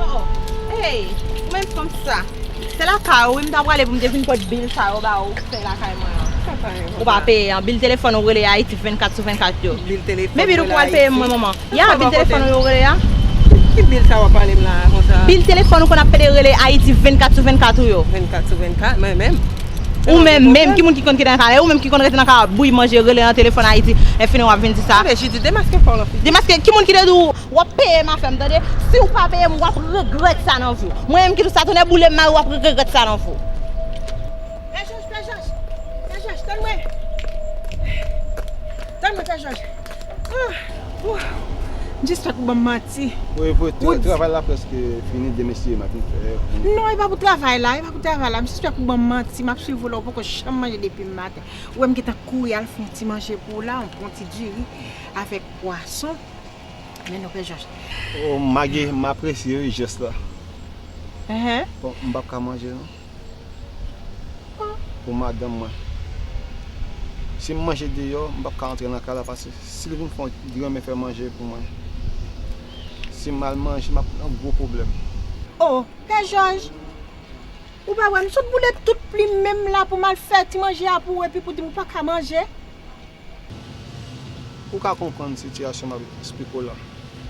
Oh, oh. Hey, ou menm fanm sa. Se lakay ou wi m ta prale pou m te vin pot bil sa yo ba ou fè lakay mwen an. Ou pa peye an. Bil telefòn ou rele Ayiti vennkat sou vennkat yo. Bil telefòn. Men bil ou pral peye mwen, manman. Ya, bil telefòn ou yo rele a. Ki bil sa w ap pale m la konsa? Bil telefòn ou konn ap pede rele Ayiti vennkat sou vennkat ou yo. Vennkat sou vennkat, mwen menm. Ou menm, menm, ki moun ki konn kite nan kay la? Ou menm ki konn rete nan kay la, bouyi manje, rele nan telefòn Ayiti, e fini w ap vin di sa. Anben, Jidit, demaske kò w non, fi. Demaske, ki moun ki te di w w ap peye m afè m, tande? Si w pa peye m, w ap regrèt sa nan vi w. Mwen menm ki di w sa, tonnè boule m mari, w ap regrèt sa nan vi w. Pè Jòj, Pè Jòj, Pè Jòj, tann mwen. Tann mwen, Pè Jòj. Ah, oh. M jis fèk ou ban m manti. Wi, wi, tra-, travay la prèske fini, demen si Dye mèt, m fè. Non, e pa pou travay la, e pa pou travay la. M jis fèk ou ban m manti, m ap swiv ou la, ou poko janm manje depi maten. Ou wè m gentan kouri al fè yon ti manje pou ou la, yon bon ti diri avèk pwason. Men non, Pè Jòj. Oh, malgre m apresye wi jès la. Enhen. Bon, m p ap ka manje non. Pou madanm mwen. Si m manje deyò, m p ap ka antre nan kay la, paske si l vin fè yon granmen fè manje pou mwen, si m al manje, m ap nan gwo pwoblèm. Oh, Pè Jòj, ou pa wè m sot boule tout plim menm la pou m al fè ti manje a pou ou, epi pou di m ou pa ka manje? Ou ka konprann sitiyasyon m ap esplike w la.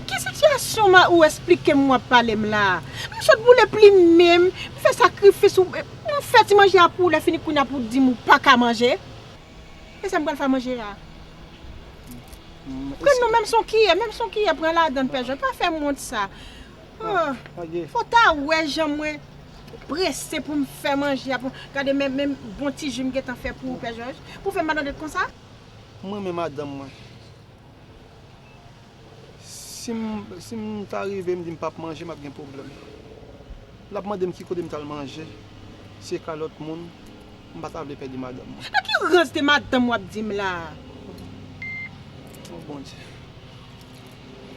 Ki sitiyasyon m a ou esplike m w ap pale m la? M sot boule plim menm, m fè sakrifis, ou, m fè ti manje a pou ou, lè fini kounye a pou w di m ou pa ka manje? E sa m pral fè manje a? Pran non, menm son kiyè, menm son kiyè, pran ladann, Pè Jòj, pa fè m wont sa. Oh, fò w ta wè jan mwen prese pou m fè manje a, pou, gade menm, menm bon ti ji m gentan fè pou ou, Pè Jòj, pou w fè m malonèt konsa. Mwen renmen madanm mwen. Si m, si m ta rive m di m p ap manje, m ap gen pwoblèm. L ap mande m ki kote m t al manje. Si e kay lòt moun, m pa ta vle pèdi madanm mwen. Nan ki rans de madanm w ap di m la? Oh, Bondye.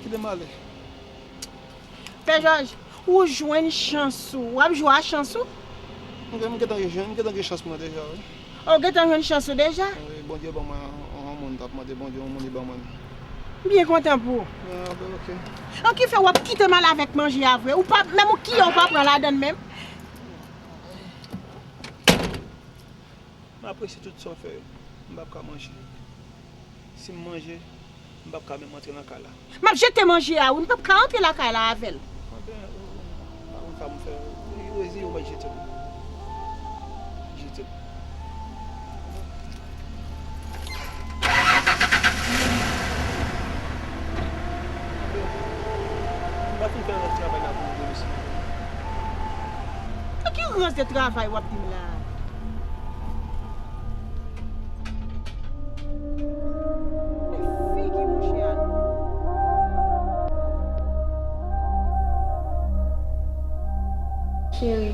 Kite m ale. Pè Jòj, ou jwenn chans ou. W ap jwe a chans ou? M gen, m gentan gen, m gentan gen chans mwen deja, wi. O, w gentan jwenn chans ou deja? Wi, Bondye ban mwen yon, yon moun, m t ap mande Bondye yon moun, li ban mwen l. M byen kontan pou ou. Ah, ben, ok. An ki fè w ap kite m al avèk manje a vre? Ou pa, menm yon kiyè ou pa pran ladann menm? M apresye tout sa w fè yo. M p ap ka manje. Si m manje, m p ap ka menm antre nan kay la. M ap jete manje a, wi, m p ap ka antre lakay la avè l. Anben, ou, ou, ou pa konn sa pou m fè. Ou reziye w, m ap jete l. Jete l. Anben, m pa fin fè rès travay la pou ou, mesye. Nan ki rans de travay w ap di m la a? Men figi mouche a non. Cheri,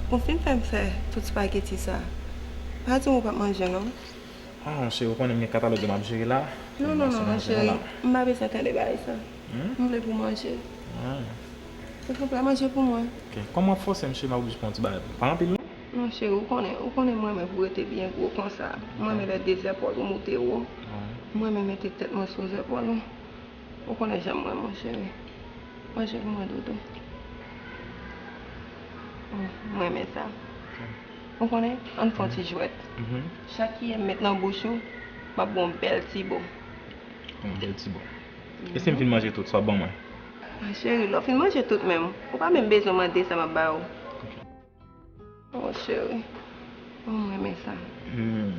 ou fin fè m fè tout spageti sa. Pa di m ou p ap manje non. Ah, cheri, ou konnen m gen katalòg yo m ap jere la. Non, non, non, non, cheri. M pa bezwen tande bagay sa. Hmm? M vle pou manje. Ah. Silvouplè, manje pou mwen. Ok. Kòm w ap fòse m, cheri, m ap oblije pran yon ti bagay. Pa anpil non. Non, cheri, ou konnen, ou konnen mwen renmen pou w rete byen gwo konsa. Mwen renmen lè de zèpòl ou moute wo. Mwen renmen mete tèt mwen sou zèpòl ou. Ou konnen jan m renmen w, cheri. Manje pou mwen, doudou. Mm, mwen renmen sa. Ou konnen, ann fè yon ti jwèt. Chak kiyè m met nan bouch ou, m ap ba w yon bèl ti bo. Yon bèl ti bo. E si m fin manje tout, sa w ap ban mwen? Ah, cheri, lè w fin manje tout menm, ou pa menm bezwen mande sa m ap ba ou. Oh, cheri. Oh, mwen renmen sa. Hmm.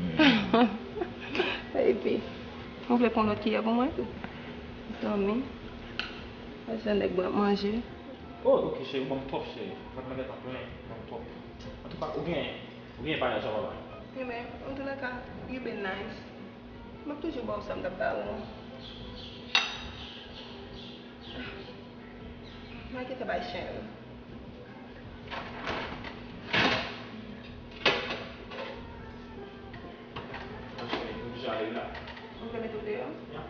Epi, ou vle pran lòt kiyè pou mwen tou? Zanmi. Wè jan nèg mwen ap manje. Oh, ok, cheri, ou ban m twòp, cheri. Vant mwen gentan plen, ou ban m twòp. Antouka, ou gen, ou gen payaj la, papa. Wi, men, antoulèka, you been nice. M ap toujou ba w sa m t ap ba ou an. Mwen gentan bay chen yo. Ou vle mete w deyò? Ya.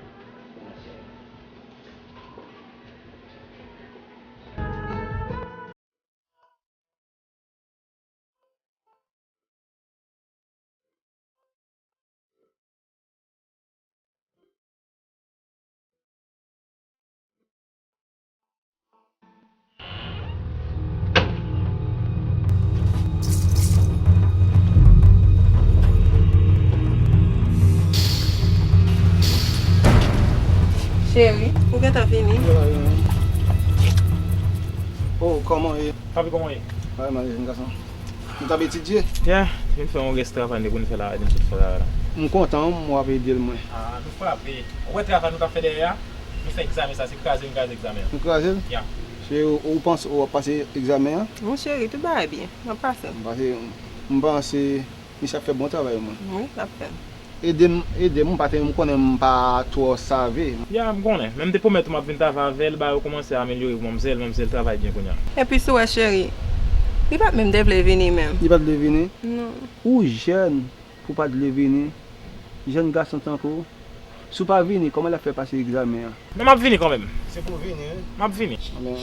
Cheri, ou gentan vini? Oh, kòman w ye? Papi, kòman w ye? Mwen, mwen, jèn gason. Nou t ap etidye? Yeah, vin fè yon rès travay nou te konn fè la, nou sot fè la, la. M kontan, m w ap ede l, mwen. Ah, nou frape. Ou wè travay nou t ap fè dèyè a? Nou fè egzamen sa, se kraze n kraze egzamen an. Nou kraze l? Yeah. Se ou, ou panse ou ap pase egzamen an? Mon cheri, tout bagay byen. M ap pase l. M pase, m panse misye ap fè bon travay, mwen. Wi, l ap fè l. Ede m, ede m, paske m konnen m pa twò save. Ya, m konnen. Men m te pwomèt ou m ap vin travay avè l, bagay yo kòmanse amelyore pou manmzèl, manmzèl travay byen kounye a. Epi si w wè cheri, li pa t menm te vle vini menm. Li pa t vle vini? Non. Ou jèn pou w pa t vle vini. Jèn gason tankou w. Si w pa vini, kòman l ap fè pase egzamen an? Men m ap vini kanmenm. Se pou w vini, wi. M ap vini. Anben,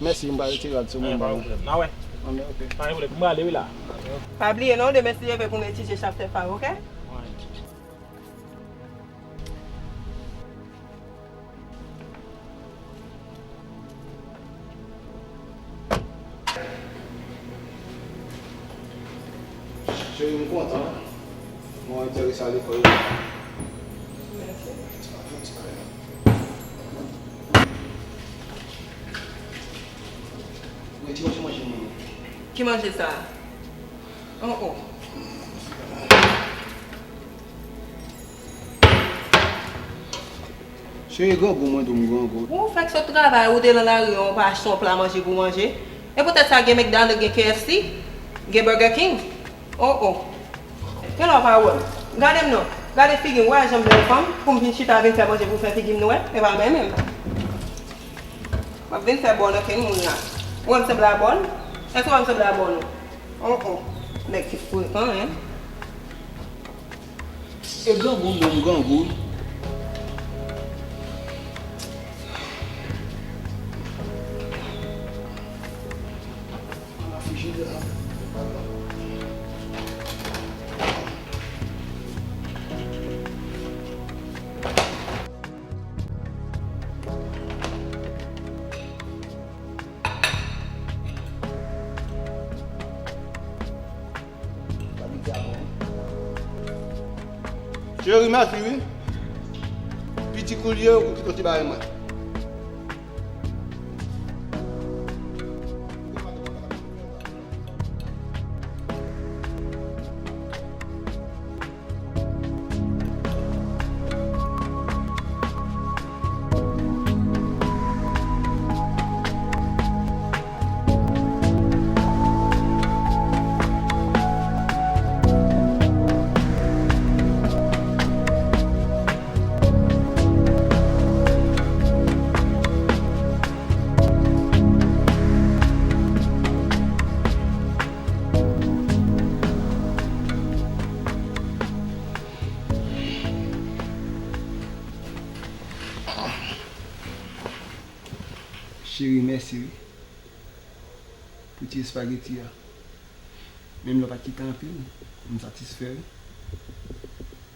mèsi, m pral retire rad sou mwen. Pa gen pwoblèm. N a wè. Anben, oke. Pa gen pwoblèm. M prale, wi, la. Pa bliye non, demen si Dye vle pou n etidye chaptè five, oke? Wi. Cheri, m kontan. Mwen enterese a lekòl la. Mèsi. Retire ti manje mwen. Ki manje sa? Oh, oh. Cheri, grangou, mwen di w m grangou. Ou fèk sot travay, ou te nan lari a, ou pa achte yon pla manje pou manje. E poutèt sa, gen McDonald's, gen K F C, gen Burger King. Oh, oh. Kilè w pa wè m? Gade m non. Gade figi m, wè jan m bèl fanm, pou m vin chita, vin fè manje, pou fè figi m nwè. E pa bèl menm. M ap vin fè bò nan ken moun la. Ou wè m sanble a bò l? Èske w wè m sanble a bò l? Oh, oh. Nèg ki frekan, en. E grangou, m grangou. Cheri, mèsi wi. Piti koulye ou kite ti bagay mwen. Cheri, mèsi wi pou ti espageti a. Menm lè w pa t kite anpil, m satisfè wi.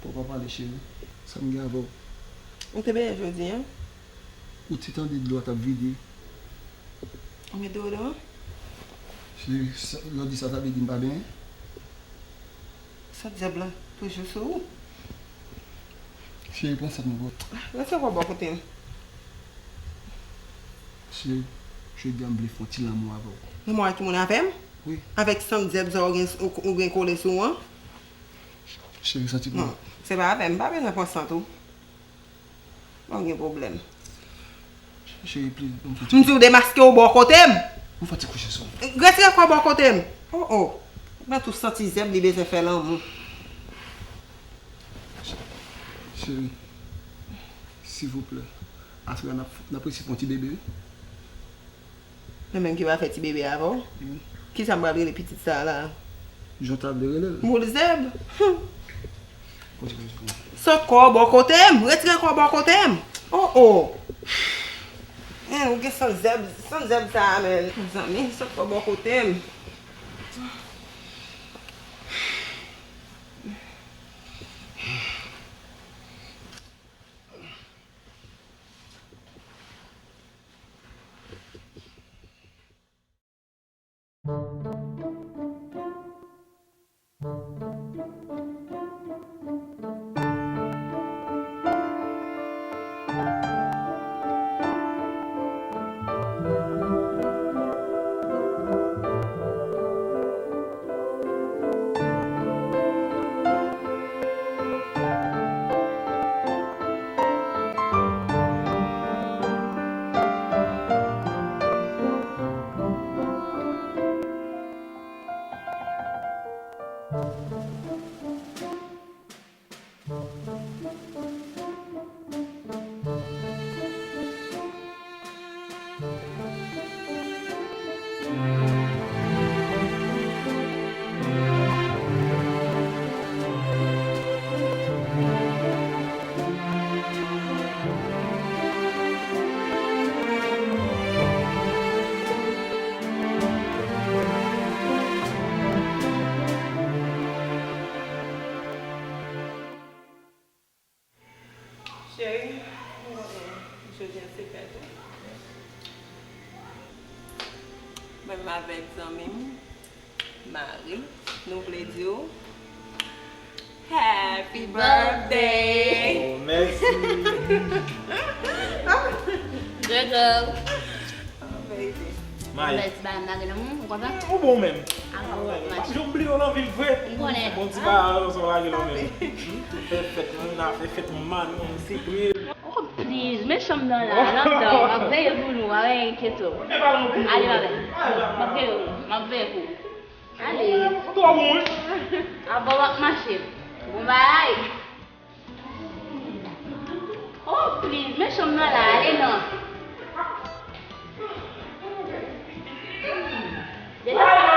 Papa pale, cheri. Sa m gen avè w? Ou te benyen jodi a? Ou te tande dlo a t ap vide? Ou met deodoran? Cheri, sa, lè w di sa, sa vle di m pa benyen? Sant zèb la toujou sou ou? Cheri, pran sant mwen pou ou. Rete ankò bò kote m. Cheri, jodi a m vle fè yon ti lanmou avè w. Lanmou ak ki moun, avè m? Wi. Avèk sant zèb sa ou gen, ou, ou gen kole sou ou an? Cheri, santi pou mwen. Non, se pa avè m, m pa bezwen pran sant ou. Bon, gen pwoblèm. Cheri, please, ban m fè ti... M di w demaske w bò kote m! Ban m fè ti kouche sou ou. Retire kò w bò kote m! Oh, oh. Nan tou santi zèb li bezwen fè lanmou. Cheri, silvouplè. Aswè a n ap, n ap resi fè yon ti bebe, wi. Mwen menm ki va fè ti bebe avè w? Wi. Kisa m pral rele pitit sa a la? Jan w ta vle rele l. Boul zèb. Hum. Sot kò w bò kote m! Retire kò w bò kote m! Oh, oh! Hein, ou gen sant zèb, sant zèb sa a, men. Mezanmi, sot kò w bò kote m! Cheri, m konnen jodi a se fèt ou. Menm avèk zanmi m, Marie, nou vle di w Happy birthday! Oh, mèsi. Good girl. Oh, baby. Mayi. Bèl ti bagay m lage nan men w, ou kontan? Ou bon menm. Apa w ap mache. Jan m bliye w nan vil vre. M konnen. Bon ti bagay sa w lage nan men m. Fè fèt moun nan, fè fèt manman nou, sipriz. Oh, please, men chanm nan la, nan dan, m ap veye pou nou, pa enkyete w. Ale, ma belle. M ap veye w, m ap veye pou ou. Ale. Ou twò bon, wi. Apa w ap mache. Bon bagay. Oh, please, men chanm nan la, ale non. Deja sa,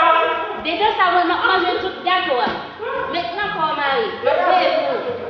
deja sa, mwen, m ap manje tout gato a. Met nan kò w, Marie, m ap veye pou ou.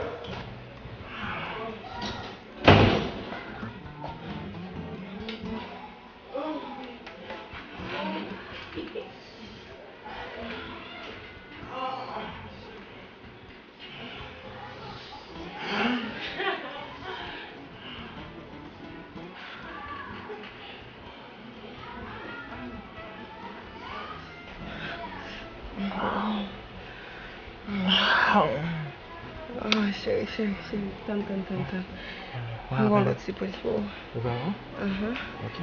Ah, cheri, cheri, cheri. Tann, tann, tann, tann. M gen yon lòt sipriz pou ou. Ou pral pran? Ahan. Ok.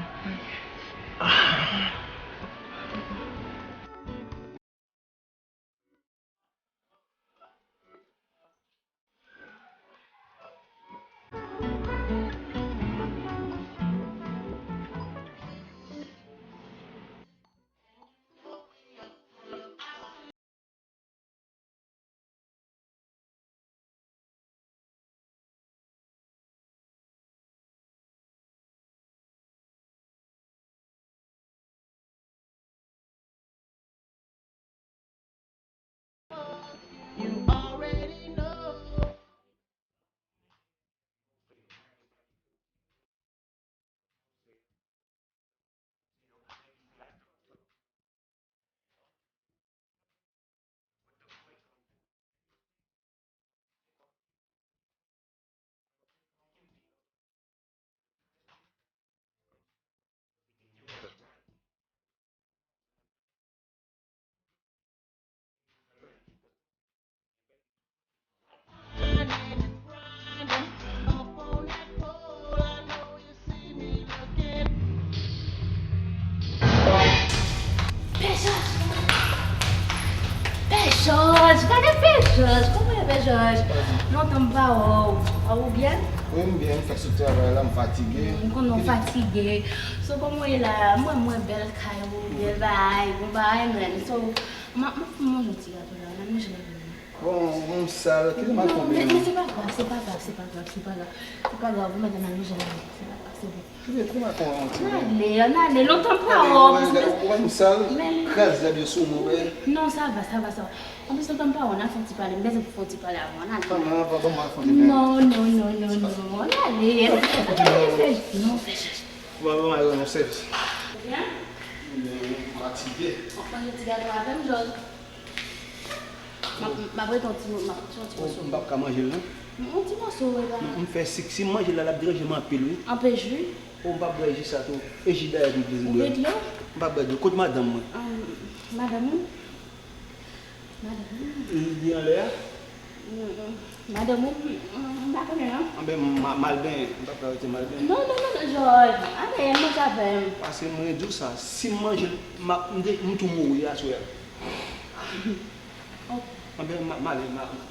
Pè Jòj, kòman? Pè Jòj, gade Pè Jòj, kòman ye Pè Jòj? Lontan m pa wè w. Ou byen? Wi, m byen, m fèk sot travay la, m fatige. M konnen w fatige. So, kòman w ye la? Mwen, mwen bèl kay ou, bèl bagay, bon bagay, man. So, m ap, m ap manje yon ti gato la, n ap manje lè vini. Bon, bon, sal, kite m al fè yon beny. Men, men se pa grav, se pa grav, se pa grav, se pa grav. Se pa grav, ou mèt al manje la, se pa grav, se bon. Kite, kite m al fè yon ti beny. N ale, n ale, lontan m pa wè w. Gade, ou wè m sal, kraz zèb yo sou mwen, wè. Non, sa va, sa va, sa va. Anplis, lontan m pa wè w, n al fè yon ti pale, m bezwen pou fè yon ti pale avè w, n ale. Ban m, ban m, ban m al fè yon ti beny. Non, non, non, non, non, n ale. Non, fè chèch. Ban m, ban m al rann yon sèvis. Ou byen? M byen, m fatige. W ap manje ti gato avè m, Jòj? M ap, m ap rete yon ti mo-, m ap, ti, yon ti moso. M p ap ka manje l, non. Yon ti moso, wi, ba. M, m fè sik, si m manje l la, l ap deranje m anpil, wi. Anpil ji? O, m p ap bwè ji sa tou. E ji dayè m vle bwè. Ou vle dlo? M p ap bwè dlo. Kot madanm mwen? Ahn, madanm ou? Madanm ou? Li, li anlè a? Mm, mm. Madanm ou? Mm, mm, m pa konnen, non. Anben, m, m al benyen. M p ap ka rete, m al benyen. Non, non, non, non, Jòj. Ale, manje avè m. Paske mwen di w sa, si m manje l, m ap, m de-, m tou mouri aswè a. Anben, m a-, m ale, m a-, m a-.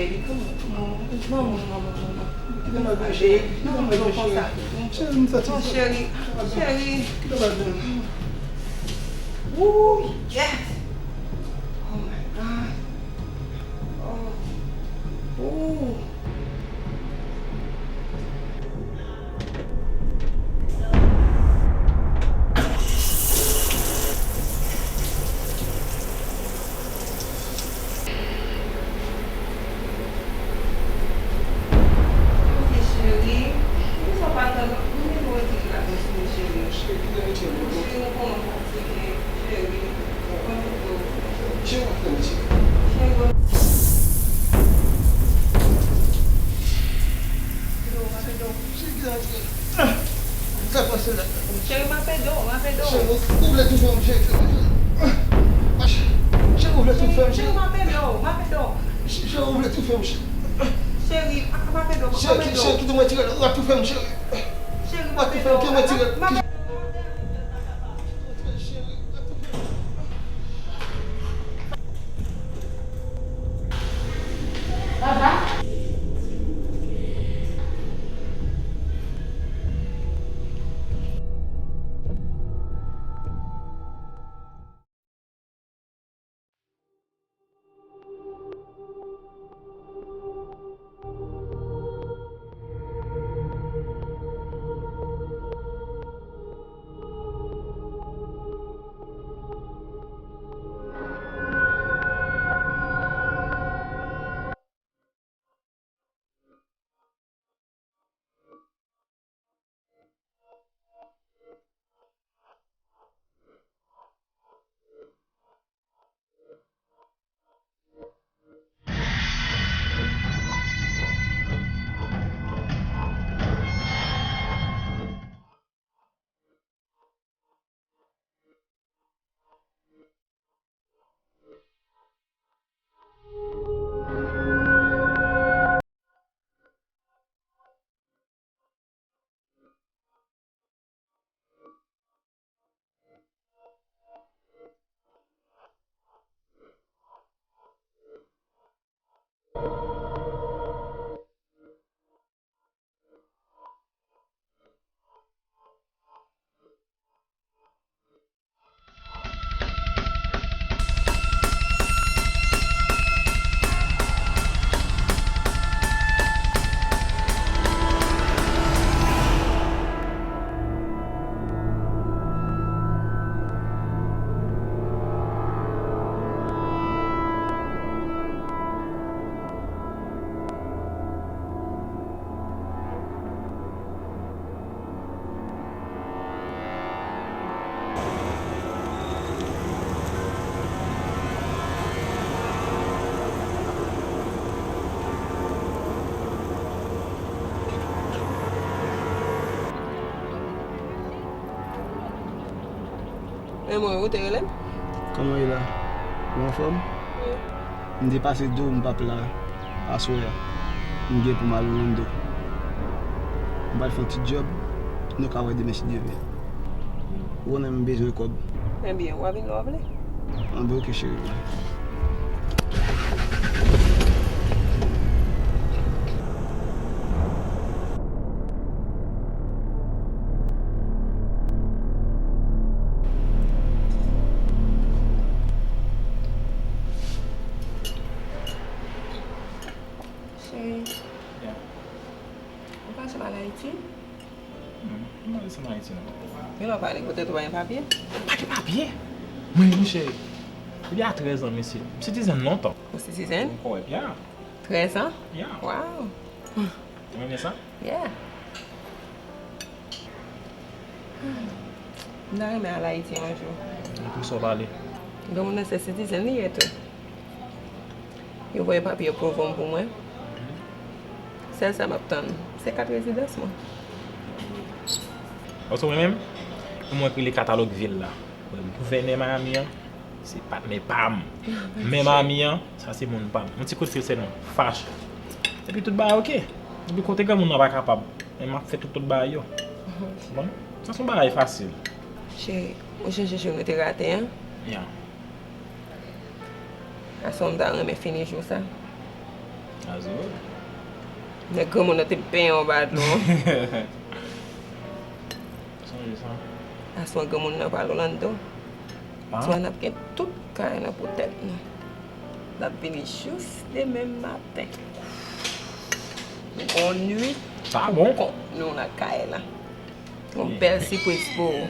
baby. Come on, come on. Come on, come on, come on. Kite m al, cheri. Kite m al, cheri. Cheri, m santi. Non, cheri. Cheri. Kite m al. Ooh, yes. Oh my God. Oh. Ooh. Ok, cheri. Poukisa w pa tann? Mwen menm retire la pou sou cheri. Cheri, ki nan retire l? Cheri, ou konnen. Cheri, m ap ede w, m ap ede w. Cheri, ou vle toufe m, cheri. Cheri, ou vle toufe m, cheri. Cheri, m ap ede w, m ap ede w. Cheri, ou vle toufe m, cheri. Cheri, m ap ede w, m ap ede w. Cheri, kite mwen tire l, w ap toufe m, cheri. Cheri, m ap ede w. Kite mwen tire l. E mwen, ou te rele m? Kòman w ye la? Ou anfòm? Wi. M te pase di w m p ap la aswè a. M gen pou m al Orlando. M pral fè yon ti djòb. Nou ka wè demen si Dye vle. Ou konnen m bezwen kòb. Ebyen, w a vin lè w vle. Anben, oke, cheri. Cheri, yeah, ou pa janm al Ayiti? Hmm, m pa desann Ayiti non. Gen lè w pale kote tou pa gen papye? Pa gen papye? Mwen, monchè, depi a trèz an, mesye. M citizen lontan. Ou citizen? Ou kwè, yeah. Trèz an? Yeah. Wow. Ou renmen sa? Yeah. M ta renmen al Ayiti yon jou. Pou sa w pale. Granmoun nan se citizen li ye tou. Yo voye papye apwouve m pou mwen. Sèl sa m ap tann, se kat rezidans mwen. Paske mwen menm, pou mwen k rele katalòg vil la. Gouvènè Miami an, se patnè pa m. Mè Miami an, sa se moun pa m. Yon ti kout fil sèlman, fache. Epi tout bagay oke. Epi kote granmoun nan pa kapab, men m ap fè tout lòt bagay yo. Bon, sa se yon bagay fasil. Cheri, ou chèche jou nou te rate an? Yeah. Aswè m ta renmen fini jou sa. Azou. Nèg granmoun nan te benyen anba dlo. Sonje sa. Aswè granmoun nan pral Orlando. Ah. Aswè n ap gen tout kay nan pou tèt nou. N ap vini jis demen maten. Nou gon nwit pou kont nou nan kay la. Yon bèl sipriz pou ou.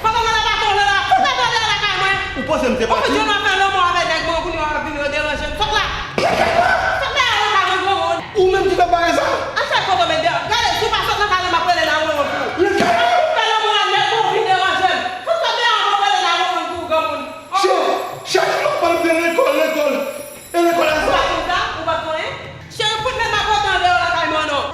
Papa mwen nan baton la, la. Fout mete deyò lakay mwen. Ou panse m te pati? Ou fè lanmou avèk nèg mwen, kounye a w ap vin deranje m. Sot la. Sot dèyè lakay mwen, granmoun. Ou menm ki fè bagay sa? An chèch foto met deyò. Gade, si w pa sot nan kay la, m ap rele nine one one pou ou. Ou fè lanmou a nèg mwen, ou vin deranje m. Fout sot deyò, m ap rele nine one one pou ou, granmoun. Chèch, chèch, m ap pale de lekòl, lekòl. E lekòl a sa? Ou pa konn sa? Ou pa konnen? Cheri, fout met makote an deyò lakay mwen non.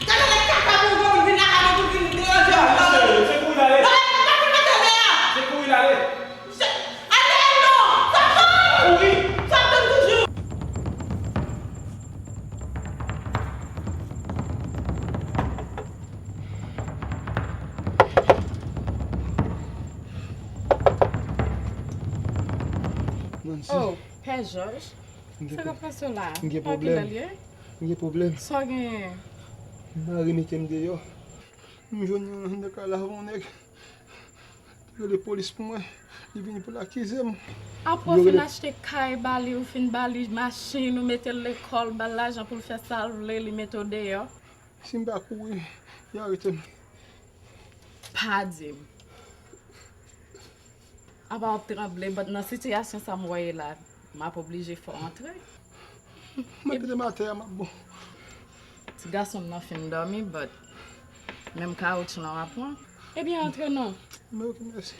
Gade nèg kaka pou ou vin lakay mwen pou vin deranje m. Se kouri l ale. Non, pa vin mete deyò. Se kouri l ale. Ale non! Sa fè! Kouri! Sa fè toujou! Nancy. Oh, Pè Jòj. Sa k ap pase w la? M gen pwoblèm. M gen pwoblèm. Sa w genyen? Mari mete m deyò. M jwenn yon nèg k al avè yon nèg. Li rele polis pou mwen. Li vini pou l akize m. Apre w fin achte kay ba li, ou fin ba li machin, ou mete l lekòl, ba l lajan pou l fè sa l vle, li mete w deyò. Si m pa kouri, y arete m. Pa di m. Apa w ap tranble, but nan sitiyasyon sa m wè ye la, m ap oblije fè w antre. Mwen kite m atè a, m ap bon. Gason m nan fin dòmi, but menm kawotchou lan w ap pran. Ebyen, antre non. Men ok, mèsi.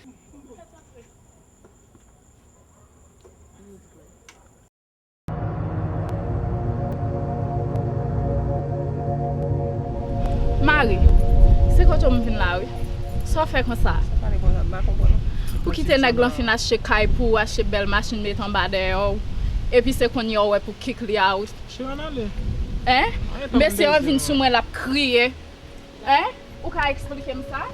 Mari, se kote w m vin la wi. Sa w fè konsa? Sa pale konsa, m pa konprann ou. Ou kite nèg lan fin achte kay pou ou, achte bèl machin, mete anba dèyè w. Epi se kounye a w wè pou kick li out. Cheri, ann ale. Hein? Mesye an vin sou mwen, l ap kriye. Hein? Ou ka eksplike m sa?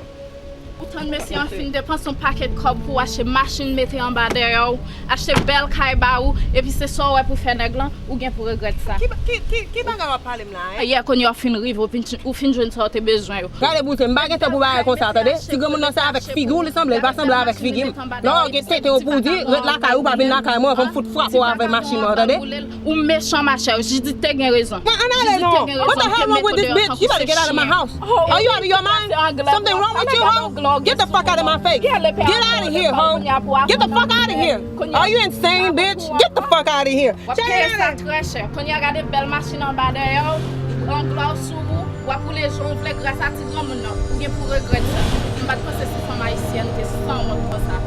Ou tann mesye an fin depanse yon pakèt kòb pou w achte machin mete anba dèyè w, achte bèl kay ba ou, epi se sa w wè pou fè nèg lan, ou gen pou regrèt sa. Ki, ki, ki, ki bagay w ap pale m la, hein? Yè kounye a w fin rive, ou fin, ou fin jwenn sa w te bezwen yo. Gade bouzen, m pa gen tan pou bagay konsa, tande? Ti granmoun nan se avèk figi w li sanble, li pa sanble avèk figi m. Lè w gen tete w pou w di, ret lakay ou, pa vin lakay mwen, fò m fout frape w avèk machin mwen, tande? Ou mechan, machè, Jidit te gen rezon. Ann ale non. What the hell wrong with this bitch? You better get out of my house. Are you out of your mind? Something wrong with you, ho? Get the fuck out of my face. Get out of here, ho. Get the fuck out of here. Are you insane, bitch? Get the fuck out of here. W ap peye sa trè chè. Kounye a gade bèl machin anba dèyè w, gran glwa sou ou, w ap woule jan w vle gras a ti granmoun nan. Ou gen pou regrèt sa. M pa t panse se fanm ayisyèn te sanwont konsa.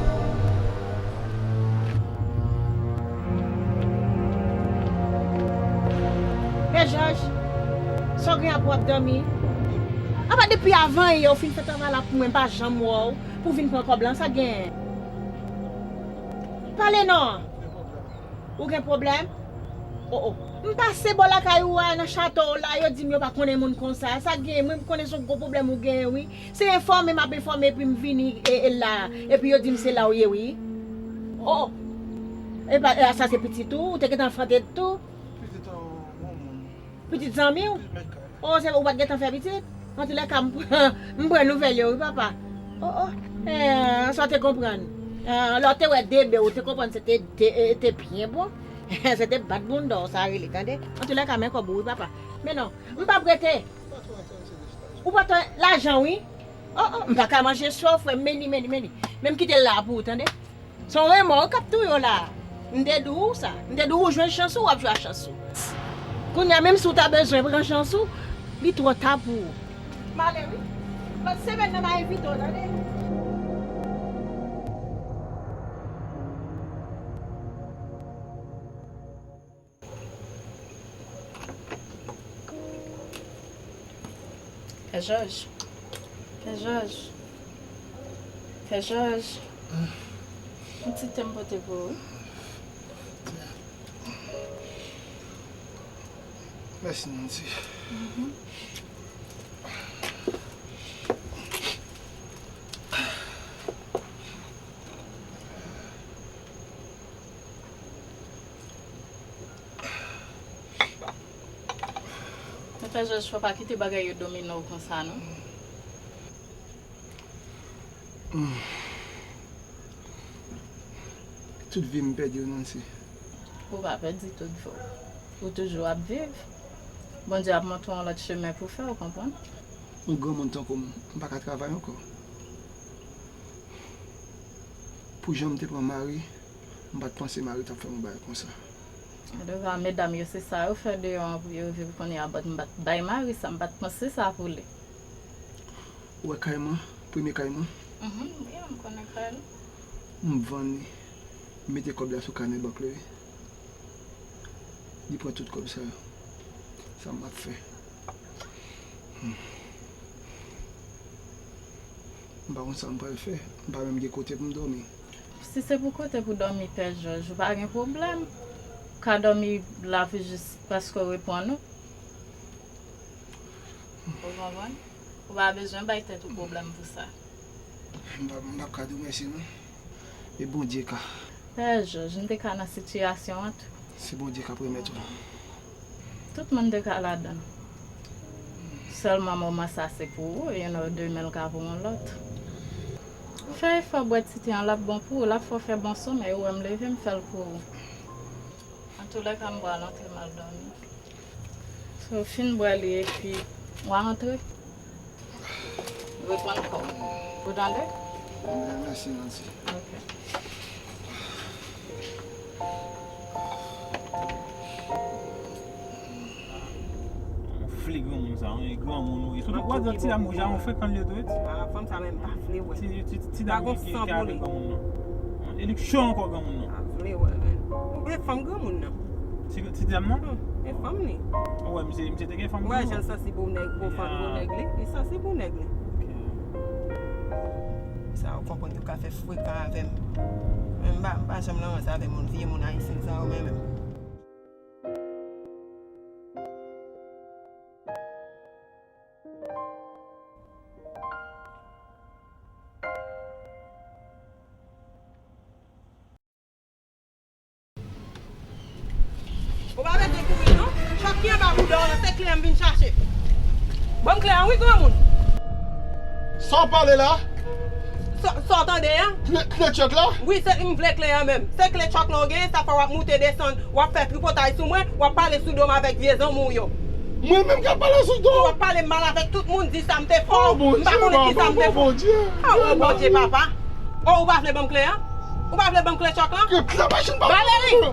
Pè Jòj, sa w gen ap w ap dòmi? Apa depi avan yè w fin fè travay la pou mwen, m pa janm wè w pou w vin pran kòb lan, sa k genyen? Pale non! Ou gen pwoblèm? O, o. M pase bò lakay ou a, nan chato w la, yo di m yo pa konnen moun konsa. Sa k genyen? Mwen, m konnen se yon gwo pwoblèm ou genyen, wi. Se enfòme m ap enfòme epi m vini e, e la. Epi yo di m se la w ye, wi. O, o. E pa, e sa se pitit ou? Ou te gentan fante tou? Pitit yon moun. Pitit zanmi w? O, se ou pa t gentan fè pitit? Antoulèka, m pran, m pran nouvèl yo, wi, papa. O, o. Eh, sa w te konprann? Eh, lè w te wè de bebe, ou te konprann se te, te, eh, te byen bon. Se te bat bounda w, sa rele, tande? Antoulèka, men kòb ou, wi, papa. Men non, m p ap rete. Ou pa t wè lajan, wi. O, o, m pa ka manje swa, frè m, meni, meni, meni. Men m kite l la pou ou, tande? Se yon remò k ap touye w la. M te di w sa. M te di w ou jwenn chans ou, w ap jwe ak chans ou. Kounye a, menm si w ta bezwen pran chans ou, li twò ta pou ou. M ale, wi. Lòt semèn nan, m a envite w, tande? Pè Jòj. Pè Jòj. Pè Jòj. Yon ti te m pote pou ou. Mèsi, Nancy. Mhm. Men Pè Jòj, fò pa kite bagay yo domine w konsa, non. Hmm. Tout vi m pèdi w, Nancy. Ou pa pèdi tout vi w. Ou toujou ap viv. Bondye ap montre w yon lòt chemen pou fè, ou konprann? Yon granmoun tankou m, m pa ka travay ankò. Pou jan m te pran Mari, m pa t panse Mari t ap fè m yon bagay konsa. Deva medam yo, se sa yo fè deyò an pou yo viv kounye a, but m pa t bay Mari sa, m pa t panse sa pou li. Ou wè kay mwen, premye kay mwen? Mhm, wi, m konnen kay la. M vann li, m mete kòb la sou kanè bank la, wi. Li pran tout kòb sa yo. Sa m ap fè? Hmm. M pa konn sa m pral fè. M pa menm gen kote pou m dòmi. Si se pou kote pou dòmi, Pè Jòj, ou pa gen pwoblèm. Ou ka dòmi la pou jis paske w reprann ou. Ou konprann? Ou pa bezwen bay tèt ou pwoblèm pou sa. M pa, m p ap ka di w mèsi, non. E Bondye ka. Pè Jòj, m te ka nan sitiyasyon an tou. Se Bondye k ap remèt ou. Tout moun te ka ladan. Sèlman moman sa se pou ou, e yon lòt demen l ka pou yon lòt. Fè efò bwè ti te an, l ap bon pou ou, l ap fè w fè bon somèy, ou wè m leve, m fè l pou ou. Antoulèka, m pral antre, m al dòmi. So, fin bwè li epi w a antre. Reprann kò w. Ou tande? Mèsi, Nancy. Ok. Yon vle granmoun Granmoun, wi. Sou tout WhatsApp, ti dam rouj la, yon frekan li ye tou, wi. Ah, fanm sa menm pa vle wè. Ti, ti, ti dam ki, ki, ki avèk granmoun nan. E li k cho ankò granmoun nan. Pa vle wè, men. Ou vle fanm granmoun nan. Ti, ti dam nan? Hmm, e fanm li. Ou wè, misye, misye te gen fanm tou. Ou wè jan l santi pou nèg, pou fanm, pou nèg li. Li santi pou nèg li. Ok. Sa, ou konprann yo ka fè frekan avè m. Men m pa, m pa janm nan ranse avè moun, vye moun ayisyen sa yo, men menm. Ou pa bezwen kouri non. Chòk ki anba bouda w lan, se kle a m vin chache. Ban m kle a wi granmoun. Sa w pale la? Sa, sa w tande a? Kle, kle chòk la? Wi, se m vle kle a menm. Se kle chòk lan w genyen, sa fè w ap moute desann, w ap fè tripotay sou mwen, w ap pale sou do m avèk vye zanmi w yo. Mwen menm k ap pale sou do w? W ap pale mal avèk tout moun, di sa m te fè w. M pa konnen ki sa m te fè w. Oh, Bondye, papa. Oh, ou pa vle ban m kle a? Ou pa vle ban m kle chòk lan? Kle machin pa. Valerie!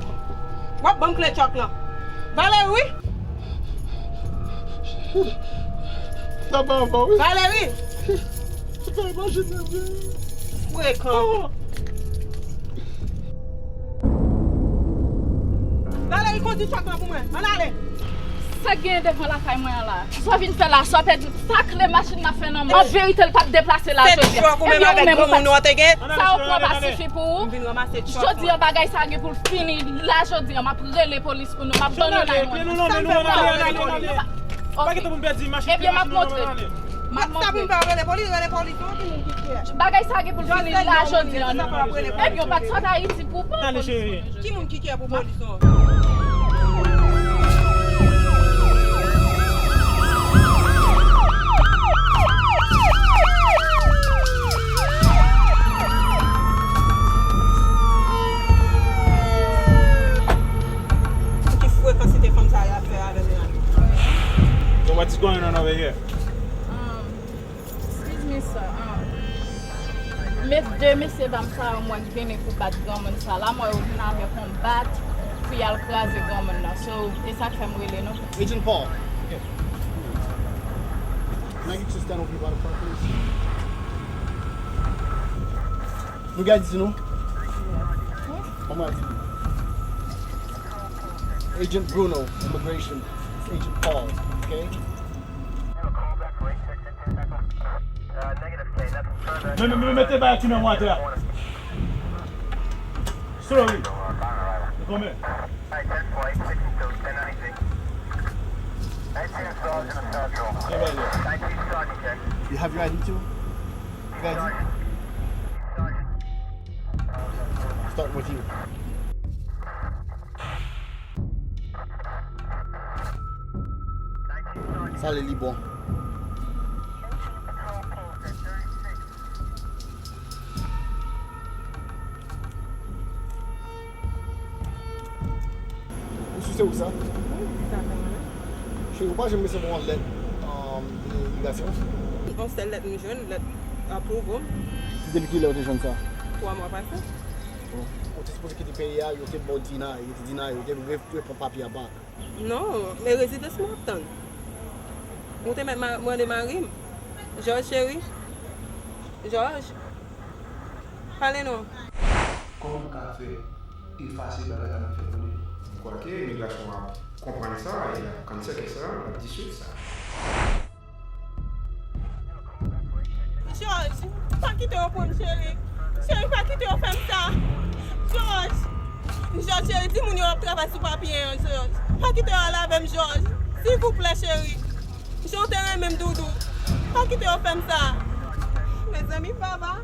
W ap ban m kle chòk lan. Valerie, wi. Sa pa anba, wi. Valerie! Sa pa anba, je te dis. Frekan. Oh. Valerie, kondui chòk lan pou mwen. Ann ale. Sa k genyen devan lakay mwen an la? Sa w vin fè la? Sa w pèdi? Sa kle machin nan fè nan men w? An verite, l p ap deplase la jodi a. Ebyen, ou menm ou pa t. Sa w pran pa sifi pou ou? Jodi a, bagay sa gen pou l fini. La jodi a, m ap rele polis pou nou. M ap ban nou nine one one. Sa m fè pou m pa rele polis? Ebyen, m ap montre. M ap montre. Sa pou m pa rele polis, rele polis, non, ki moun ki fè? Bagay sa gen pou l fini la jodi a, non. Ebyen, w pa t sot Ayiti pou w pa konn. Ki moun ki kè pou polis lan? Ki frekantite fanm sa y ap fè avè m la? So what is going on over here? Um, Excuse me, sir. Um, met de mesye dam sa yo m wè k vini pou bat granmoun sa la, m wè yo vin avèk yon bat pou y al kraze granmoun nan. So, e sa k fè m rele nou. Agent Paul. Can I get you to stand over here by the car, please? Nou gen di nou? Ban mwen di nou. Agent Bruno, immigration. It's Agent Paul, okay? Men, men, men, mete bagay ki nan mwen atè a. Sorry. Konbyen? You have your I D too? You got I D? Start with you. Sa li, li bon. Ou si se ou sa? Wi, se sa, se mwen menm. Cheri, ou pa janm resevwa yon lèt, um, imigrasyon? Yon sèl lèt m jwenn, lèt apwouve m. Depi kilè ou te jwenn sa? Twa mwa pase. Bon. Ou te sipoze kite peyi a, yo te ba w deny, yo te deny, yo te re-, reponn papye a back. Non, men rezidans mwen ap tann. Ou te mèt ma-, mande mari m. Jòj cheri. Jòj. Pale non. Kòman m ka fè efase bagay sa n ap fè konnen? M kwè ke imigrasyon ap konprann sa e y ap kannsèl kè sa, y ap diswit sa. Jòj, pa kite yo pran m, cheri. Cheri, pa kite yo fè m sa. Jòj, Jòj, cheri, di moun yo ap travay sou papye an, Jòj. Pa kite yo al avè m, Jòj. Silvouplè, cheri. Jan w te renmen m, doudou. Pa kite yo fè m sa. Mezanmi, Baba.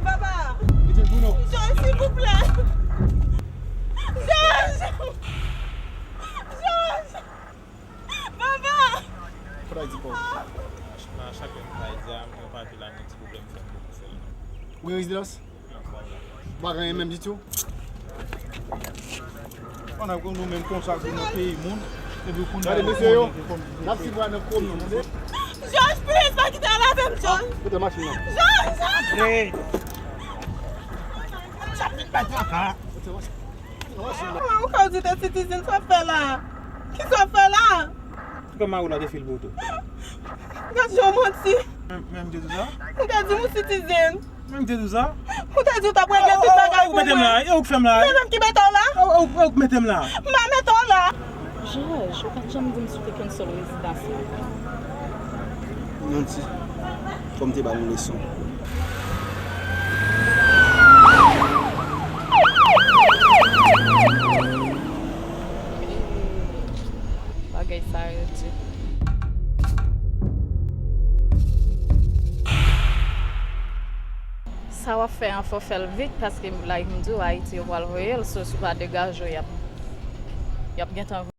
Baba. Jòj, silvouplè. Jòj! Jòj! Baba! Fò w di pou. Nan chak yon pa di a, yon papye la gen ti pwoblèm fè m poko fè l non. Ou gen rezidans? Non, m pa gen. Ou pa gen anyen menm ditou? Pandan ke nou menm konsa pou nou peyi moun, epi pou nou. Gade mesye yo, n ap sipwa nan komin, tande? Jòj, please, pa kite al avè m, Jòj. Kote machin nan? Jòj! Hey! Sa vin bay traka. Kote machin nan? Ou ka di de citizen sa fè la? Ki sa fè la? Kòman ou la te fil pou tou? Gad jan w manti. Men, men m te di w sa? Ou te di m ou citizen. Men m te di w sa? Ou te di w t ap regle tout bagay pou mwen. E ou k mete m la? E ou k fè m la? Se menm ki mete w la? E ou, e ou, e ou k mete m la? M pa mete w la. Jòj, ou pa t janm di m si w te cancel rezidans lan. Manti. Fò m te ba nou leson. Bagay sa yo di. Sa w ap fè an, fò w fè l vit, paske, like m di w, Ayiti yo pral voye l, so si w pa degaje w, y ap, y ap gentan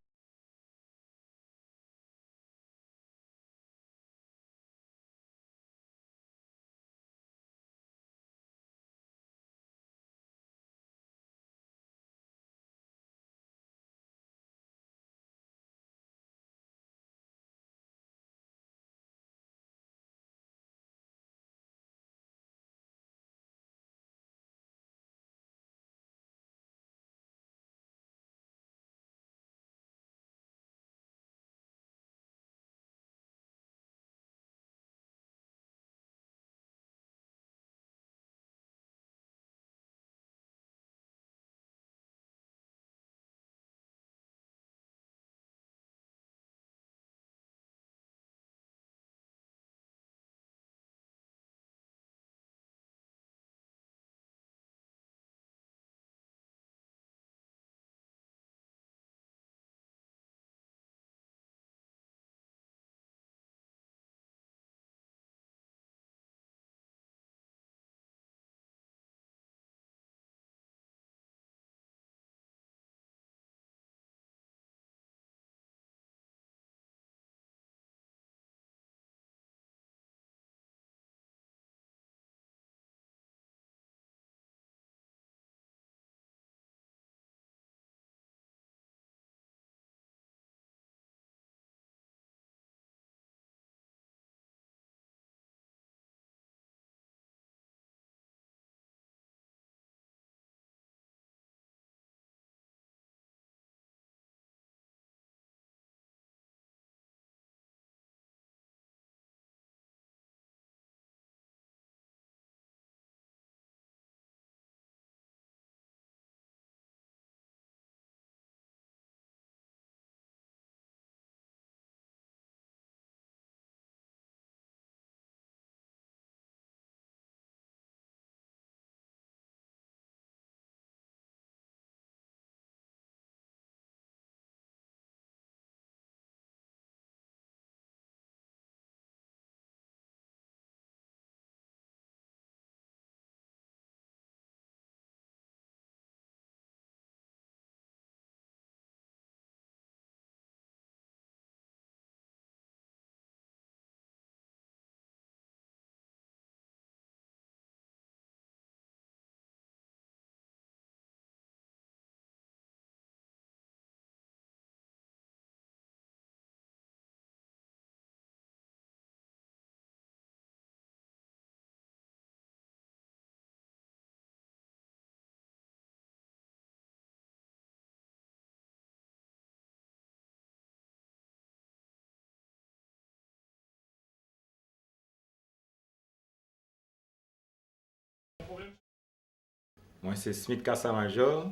Mwen se Smith Casamajor,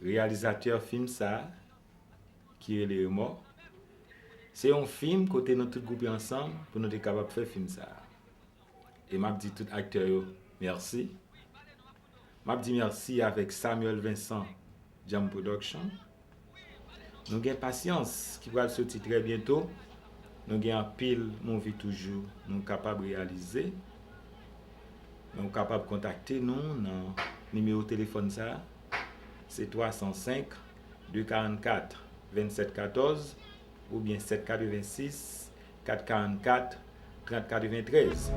reyalizatè fim sa a, ki rele Remò. Se yon fim kote nou tout gwoupe ansanm pou nou te kapab fè fim sa a. E m ap di tout aktè yo mèsi. M ap di mèsi avèk Samuel Vincent Jam Production. Nou gen Pasyans ki pral soti trè byento. Nou gen anpil movie toujou nou kapab reyalize. Men w kapab kontakte nou nan nimewo telefòn sa a, se twa san senk, de karannkat, vennsèt katòz oubyen sèt katrevensis, kat karannkat, trant katreventrèz.